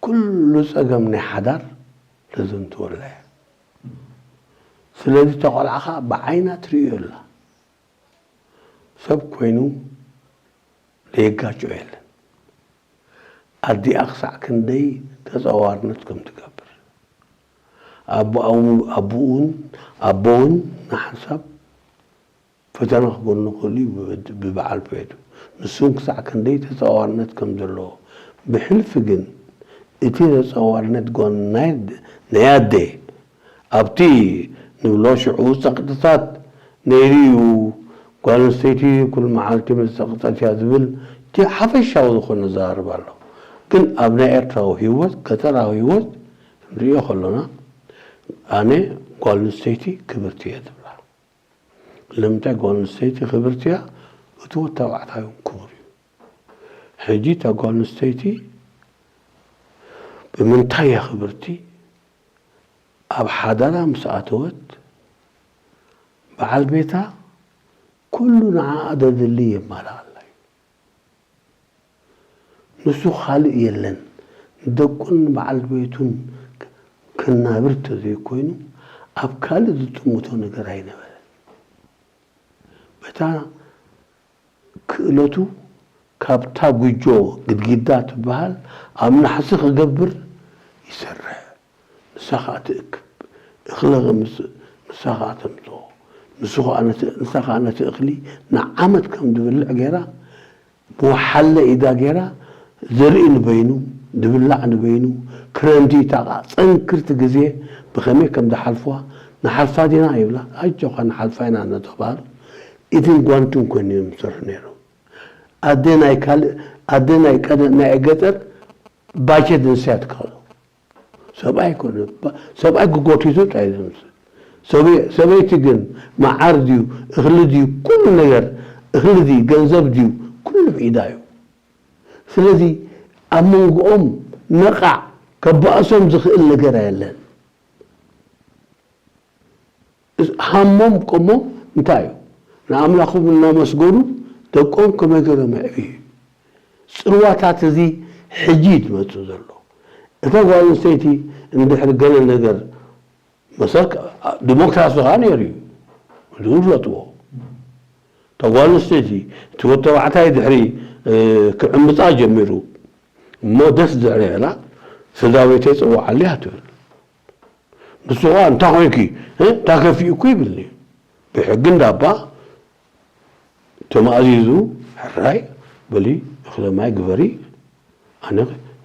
ኩሉ ጸገም ናይ ሓዳር ተዘንትወላ እያ። ስለዚ እታ ቆልዓ ኸኣ ብዓይና ትርእዮ ኣላ። ሰብ ኮይኑ ዘየጋጭዮ የለን። ኣዲኣ ክሳዕ ክንደይ ተጻዋርነት ከም ትገብር። ኣቦ-፣ ኣቡኡን፣ ኣቦውን ንሓንሳብ ፈተና ክገኑ ክኽእሉ እዩ ብበድ-፣ ብበዓል ቤቱ። ንሱን ክሳዕ ክንደይ ተጻዋርነት ከም ዘለዎ። ብሕልፊ ግን እቲ ተጻዋርነት ጓል ናይ፣ ናይ ኣደ ኣብቲ ንብሎ ሽዑ ጸቕጥታት ነይሩ እዩ። ጓል ኣንስተይቲ ኩሉ መዓልቲ ምስ ጸቕጠት እያ ዝብል እቲ ሓፈሻዊ ዝኾነ ዘራርባ ኣሎ። ግን ኣብ ናይ ኤርትራዊ ህይወት፣ ገጠራዊ ህይወት ክንርእዮ ከሎና፣ ኣነ ጓል ኣንስተይቲ ክብርቲ እየ ዝብላ። ንምንታይ ጓል ኣንስተይቲ ክብርቲ እያ? እቲ ወዲ ተባዕታይ እውን ክቡር እዩ። ሕጂ እታ ጓል ኣንስተይቲ ብምንታይ እያ ክብርቲ? ኣብ ሓዳራ ምስ ኣተወት፣ በዓል ቤታ ኩሉ ንዓኣ ዘድሊ የማልኣላ እዩ። ንሱ ካልእ የለን። ንደቁን ንበዓል ቤቱን ከናብር ተዘይኮይኑ፣ ኣብ ካልእ ዝጥምቶ ነገር ኣይነበረን። በታ ክእለቱ ካብታ ጉጆ ግድግዳ ትበሃል ኣብ ናሕሲ ክገብር ይሰርሕ። ንሳ ኸኣ ትእክብ። እኽሊ ምስ-፣ ንሳ ኸኣ ተምጽኦ። ንሱ ኸኣ ነቲ፣ ንሳ ኸኣ ነቲ እኽሊ ንዓመት ከም ዝብልዕ ገይራ፣ ብወሓለ ኢዳ ገይራ፣ ዘርኢ ንበይኑ፣ ዝብላዕ ንበይኑ፣ ክረምቲ እታ ኸኣ ጸንክርቲ ግዜ ብኸመይ ከም ዝሓልፍዋ፣ ንሓልፋ ዲና ይብላ፣ ኣጆኻ ንሓልፋ ኢና እናተባህሉ፣ ኢድን ጓንትን ኮይኖም እዮም ዝሰርሑ ነይሮም። ኣደ ናይ ካልእ፣ ኣደ ናይ ቀደ-፣ ናይ ገጠር ባጀት ንሳ እያ ትከፍሎ። ሰብኣይ ኮነ፣ ባ-፣ ሰብኣይ ክጎቲቱ ጥራይ ዘምጽእ። ሰበይ-፣ ሰበይቲ ግን መዓር ድዩ፣ እኽሊ ድዩ፣ ኩሉ ነገር እኽሊ ድዩ ገንዘብ ድዩ? ኩሉ ብኢዳ እዩ። ስለዚ ኣብ መንጎኦም ነቓዕ ከባእሶም ዝኽእል ነገር ኣየለን። ሃሞም ቆሞም እንታይ እዩ? ንኣምላኾም እናመስገኑ ደቆም ከመይ ገይሮም የዕብዩ? ጽልዋታት እዚ ሕጂ እዩ ዝመጽእ ዘሎ። እታ ጓል ኣንስተይቲ እንድሕር ገለ ነገር መሰል ዲሞክራሲ ኸዓ ነይሩ እዩ። እዚ ዝፍለጥዎ። እታ ጓል ኣንስተይቲ እቲ ወዲ ተባዕታይ ድሕሪ ክዕምፃ ጀሚሩ እሞ ደስ ድሕሪ ኢላ ስድራ ቤተይ ፅውዓለይ ትብል። ንሱ ኸዓ እንታይ ኮይንኪ እንታይ ከፊኡኪ ይብልኒ። ብሕጊ እንዳባ ተማእዚዙ ሕራይ በሊ እኽለ ማይ ግበሪ ኣነ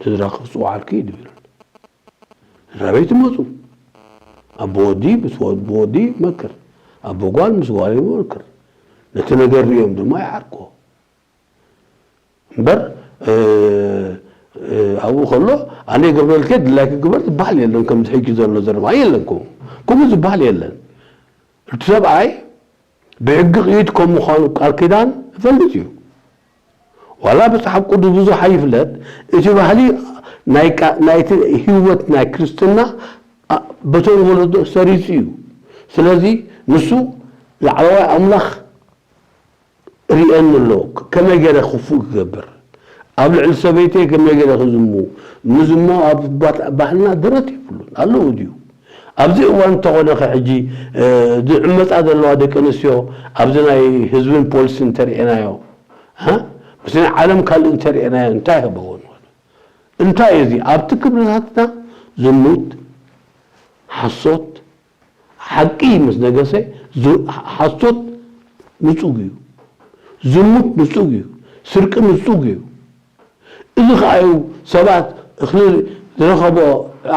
ስድራኺ ክፅውዓልኪ ይብል። ስድራ ቤት ይመፁ። ኣቦ ወዲ ምስ ኣቦ ወዲ ይመክር፣ ኣቦ ጓል ምስ ጓል ይመክር። ነቲ ነገር ሪኦም ድማ ይዓርኮ። እምበር ኣብኡ ከሎ ኣነ ይገብረልከ ድላይክ ግበር ዝበሃል የለን። ከምዚ ሕጂ ዘሎ ዘረባ የለን። ከምኡ ከምኡ ዝበሃል የለን። እቲ ሰብኣይ ብሕጊ ክይድ ከም ምዃኑ ቃል ኪዳን ይፈልጥ እዩ። ዋላ መፅሓፍ ቅዱስ ብዙሕ ኣይፍለጥ፣ እቲ ባህሊ ናይቲ ህይወት ናይ ክርስትና በቶም ወለዶ ሰሪፁ እዩ። ስለዚ ንሱ ላዕለዋይ ኣምላኽ ርእየኒ ኣሎ፣ ከመይ ገይረ ክፉእ ክገብር፣ ኣብ ልዕሊ ሰበይተይ ከመይ ገይረ ክዝሙ። ምዝማው ኣብ ባህልና ደረት የብሉን። ኣለዎ ድዩ? ኣብዚ እዋን እንተኾነ ከ ሕጂ ዝዕመፃ ዘለዋ ደቂ ኣንስትዮ ኣብዚ ናይ ህዝብን ፖሊስን እንተርእናዮ፣ ምስ ናይ ዓለም ካልእ እንተርእናዮ እንታይ ከበዎ ንኽእል? እንታይ እዩ እዚ? ኣብቲ ክብርታትና ዝሙት፣ ሓሶት፣ ሓቂ ምስ ነገሰ ሓሶት ንጹግ እዩ። ዝሙት ንጹግ እዩ። ስርቂ ንጹግ እዩ። እዚ ኸዓ እዩ ሰባት እኽሊ ዝረኸቦ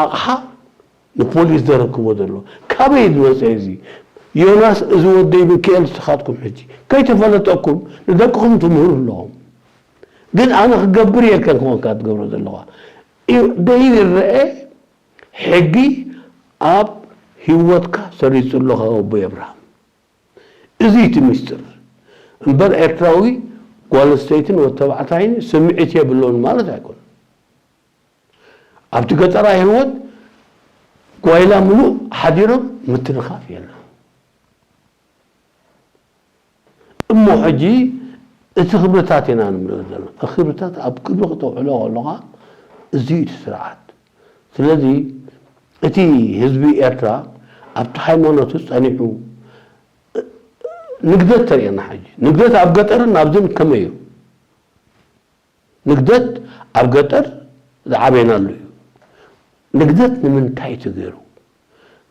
ኣቕሓ ንፖሊስ ዘረክቦ ዘሎ። ካበይ ዝመጸ እዚ? ዮናስ፣ እዚ ወደይ ሚካኤል፣ ንስኻትኩም ሕጂ ከይተፈለጠኩም ንደቅኹም ትምህሩ ኣለኹም። ግን ኣነ ክገብር እየ ኢልካ እንኳ ትገብሮ ዘለኻ። ደይርአ ሕጊ ኣብ ህይወትካ ሰሪጹ ኣሎ ካብ ኣቦይ ኣብርሃም። እዚ እቲ ምስጢር እምበር ኤርትራዊ ጓል ኣንስተይትን ወዲ ተባዕታይን ስምዒት የብሎን ማለት ኣይኮነን። ኣብቲ ገጠራዊ ህይወት ጓይላ ምሉእ ሓዲሮም ምትንኻፍ የለን። እሞ ሕጂ እቲ ክብርታት ኢና ንምልኦ ዘለና። እቲ ክብርታት ኣብ ቅድሚ ክተውዕሎ ከለኻ እዚ እዩ እቲ ስርዓት። ስለዚ እቲ ህዝቢ ኤርትራ ኣብቲ ሃይማኖቱ ጸኒዑ ንግደት ተርእየና። ሕጂ ንግደት ኣብ ገጠርን ኣብዝን ከመይ እዩ? ንግደት ኣብ ገጠር ዝዓበየናሉ እዩ። ንግደት ንምንታይ ተገይሩ?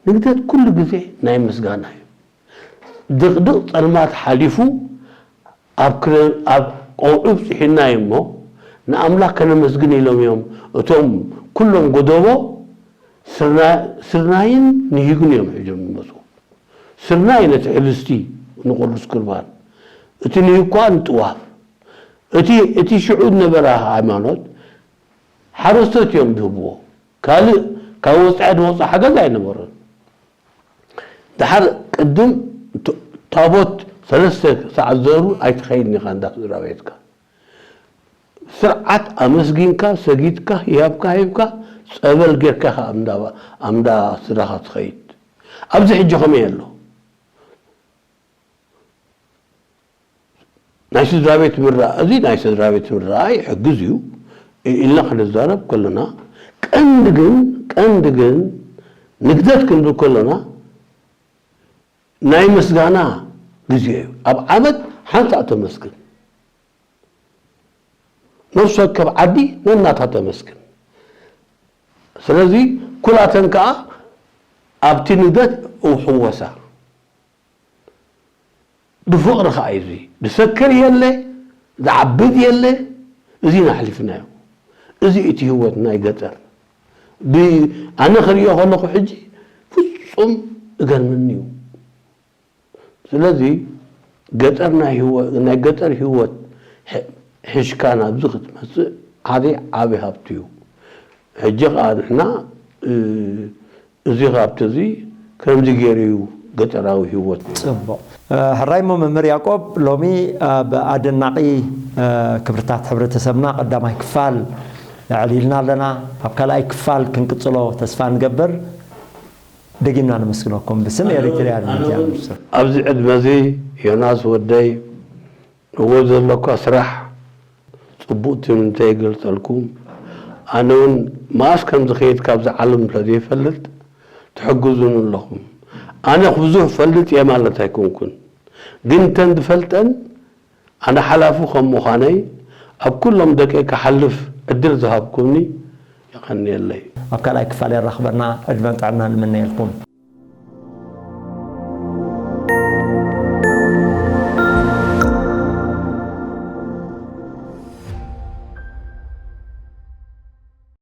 ንግደት ኩሉ ግዜ ናይ ምስጋና እዩ። ድቕድቕ ጸልማት ሓሊፉ ኣብ ክረ-፣ ኣብ ቀውዒ ኣብጺሑና እዩ እሞ ንኣምላኽ ከነመስግን ኢሎም እዮም እቶም ኩሎም ጎደቦ ስርና-፣ ስርናይን ንሂግን እዮም ሒዞም ዝመጹ። ስርናይ ነቲ ሕብስቲ ንቅዱስ ቁርባን፣ እቲ ንሂግ ከኣ ንጥዋፍ። እቲ፣ እቲ ሽዑ ዝነበረ ሃይማኖት ሓረስቶት እዮም ዝህብዎ። ካልእ ካብ ወጻኢ ዝመጹ ሓገዝ ኣይነበሮን። ደሓር ቅድም ት-፣ ታቦት ሰለስተ ሰዓት ዘሩ ኣይትኸይድን ኢኻ እንዳ ስድራ ቤትካ። ስርዓት ኣመስጊንካ፣ ሰጊድካ፣ ሂብካ፣ ሂብካ፣ ጸበል ጌርካ ኢኻ ኣብ እንዳ፣ ኣብ እንዳ ስድራኻ ትኸይድ። ኣብዚ ሕጂ ከመይ ኣሎ? ናይ ስድራ ቤት ምርኣ-፣ እዚ ናይ ስድራ ቤት ምርኣይ ይሕግዝ እዩ ኢልና ክንዛረብ ከለና፣ ቀንዲ ግን፣ ቀንዲ ግን ንግደት ክንብል ከለና ናይ ምስጋና ግዜ እዩ። ኣብ ዓመት ሓንሳእ ተመስግን። ነፍሲ ወከፍ ዓዲ ነናታ ተመስግን። ስለዚ ኩላተን ከኣ ኣብቲ ንግደት ይሕወሳ። ብፍቕሪ ከኣ እዩ እዚ። ዝሰክር የለ፣ ዝዓብድ የለ፣ እዚ ኢና ኣሕሊፍናዮ። እዚ እቲ ህይወት ናይ ገጠር። ብ-፣ ኣነ ክርእዮ ከለኹ ሕጂ ፍጹም እገርምኒ እዩ። ስለዚ ገጠር ናይ ህይወ-፣ ናይ ገጠር ህይወት ሕ-፣ ሒዝካ ናብዚ ክትመጽእ ሓደ ዓቢ ሃብቲ እዩ። ሕጂ ከኣ ንሕና፣ እ፣ እዚ ሃብቲ እዚ ከምዚ ገይሩ እዩ ገጠራዊ ህይወት። ጽቡቕ። ሕራይ እሞ መምህር ያቆብ፣ ሎሚ ኣብ ኣደናቒ ክብርታት ሕብረተሰብና ቀዳማይ ክፋል ኣዕሊልና ኣለና። ኣብ ካልኣይ ክፋል ክንቅጽሎ ተስፋ ንገብር። ደጊምና ነመስግነኩም ብስም ኤሪትሪያን ሚድያ። ኣብዚ ዕድመ እዚ ዮናስ ወደይ፣ እዎ ዘለኳ ስራሕ ጽቡቕ ትምኒተይ ይገልጸልኩም። ኣነ እውን መኣስ ከም ዝኸይድ ካብዚ ዓለም ስለ ዘይፈልጥ ትሕግዙኒ ኣለኹም። ኣነ ብዙሕ ፈልጥ እየ ማለት ኣይኮንኩን፣ ግን እንተን ዝፈልጠን ኣነ ሓላፊ ከም ምዃነይ ኣብ ኩሎም ደቀይ ክሓልፍ ዕድል ዝሃብኩምኒ የቐንየለይ። ኣብ ካልኣይ ክፋል የራኽበና። ዕድመን ጥዕናን ንምነየልኩም።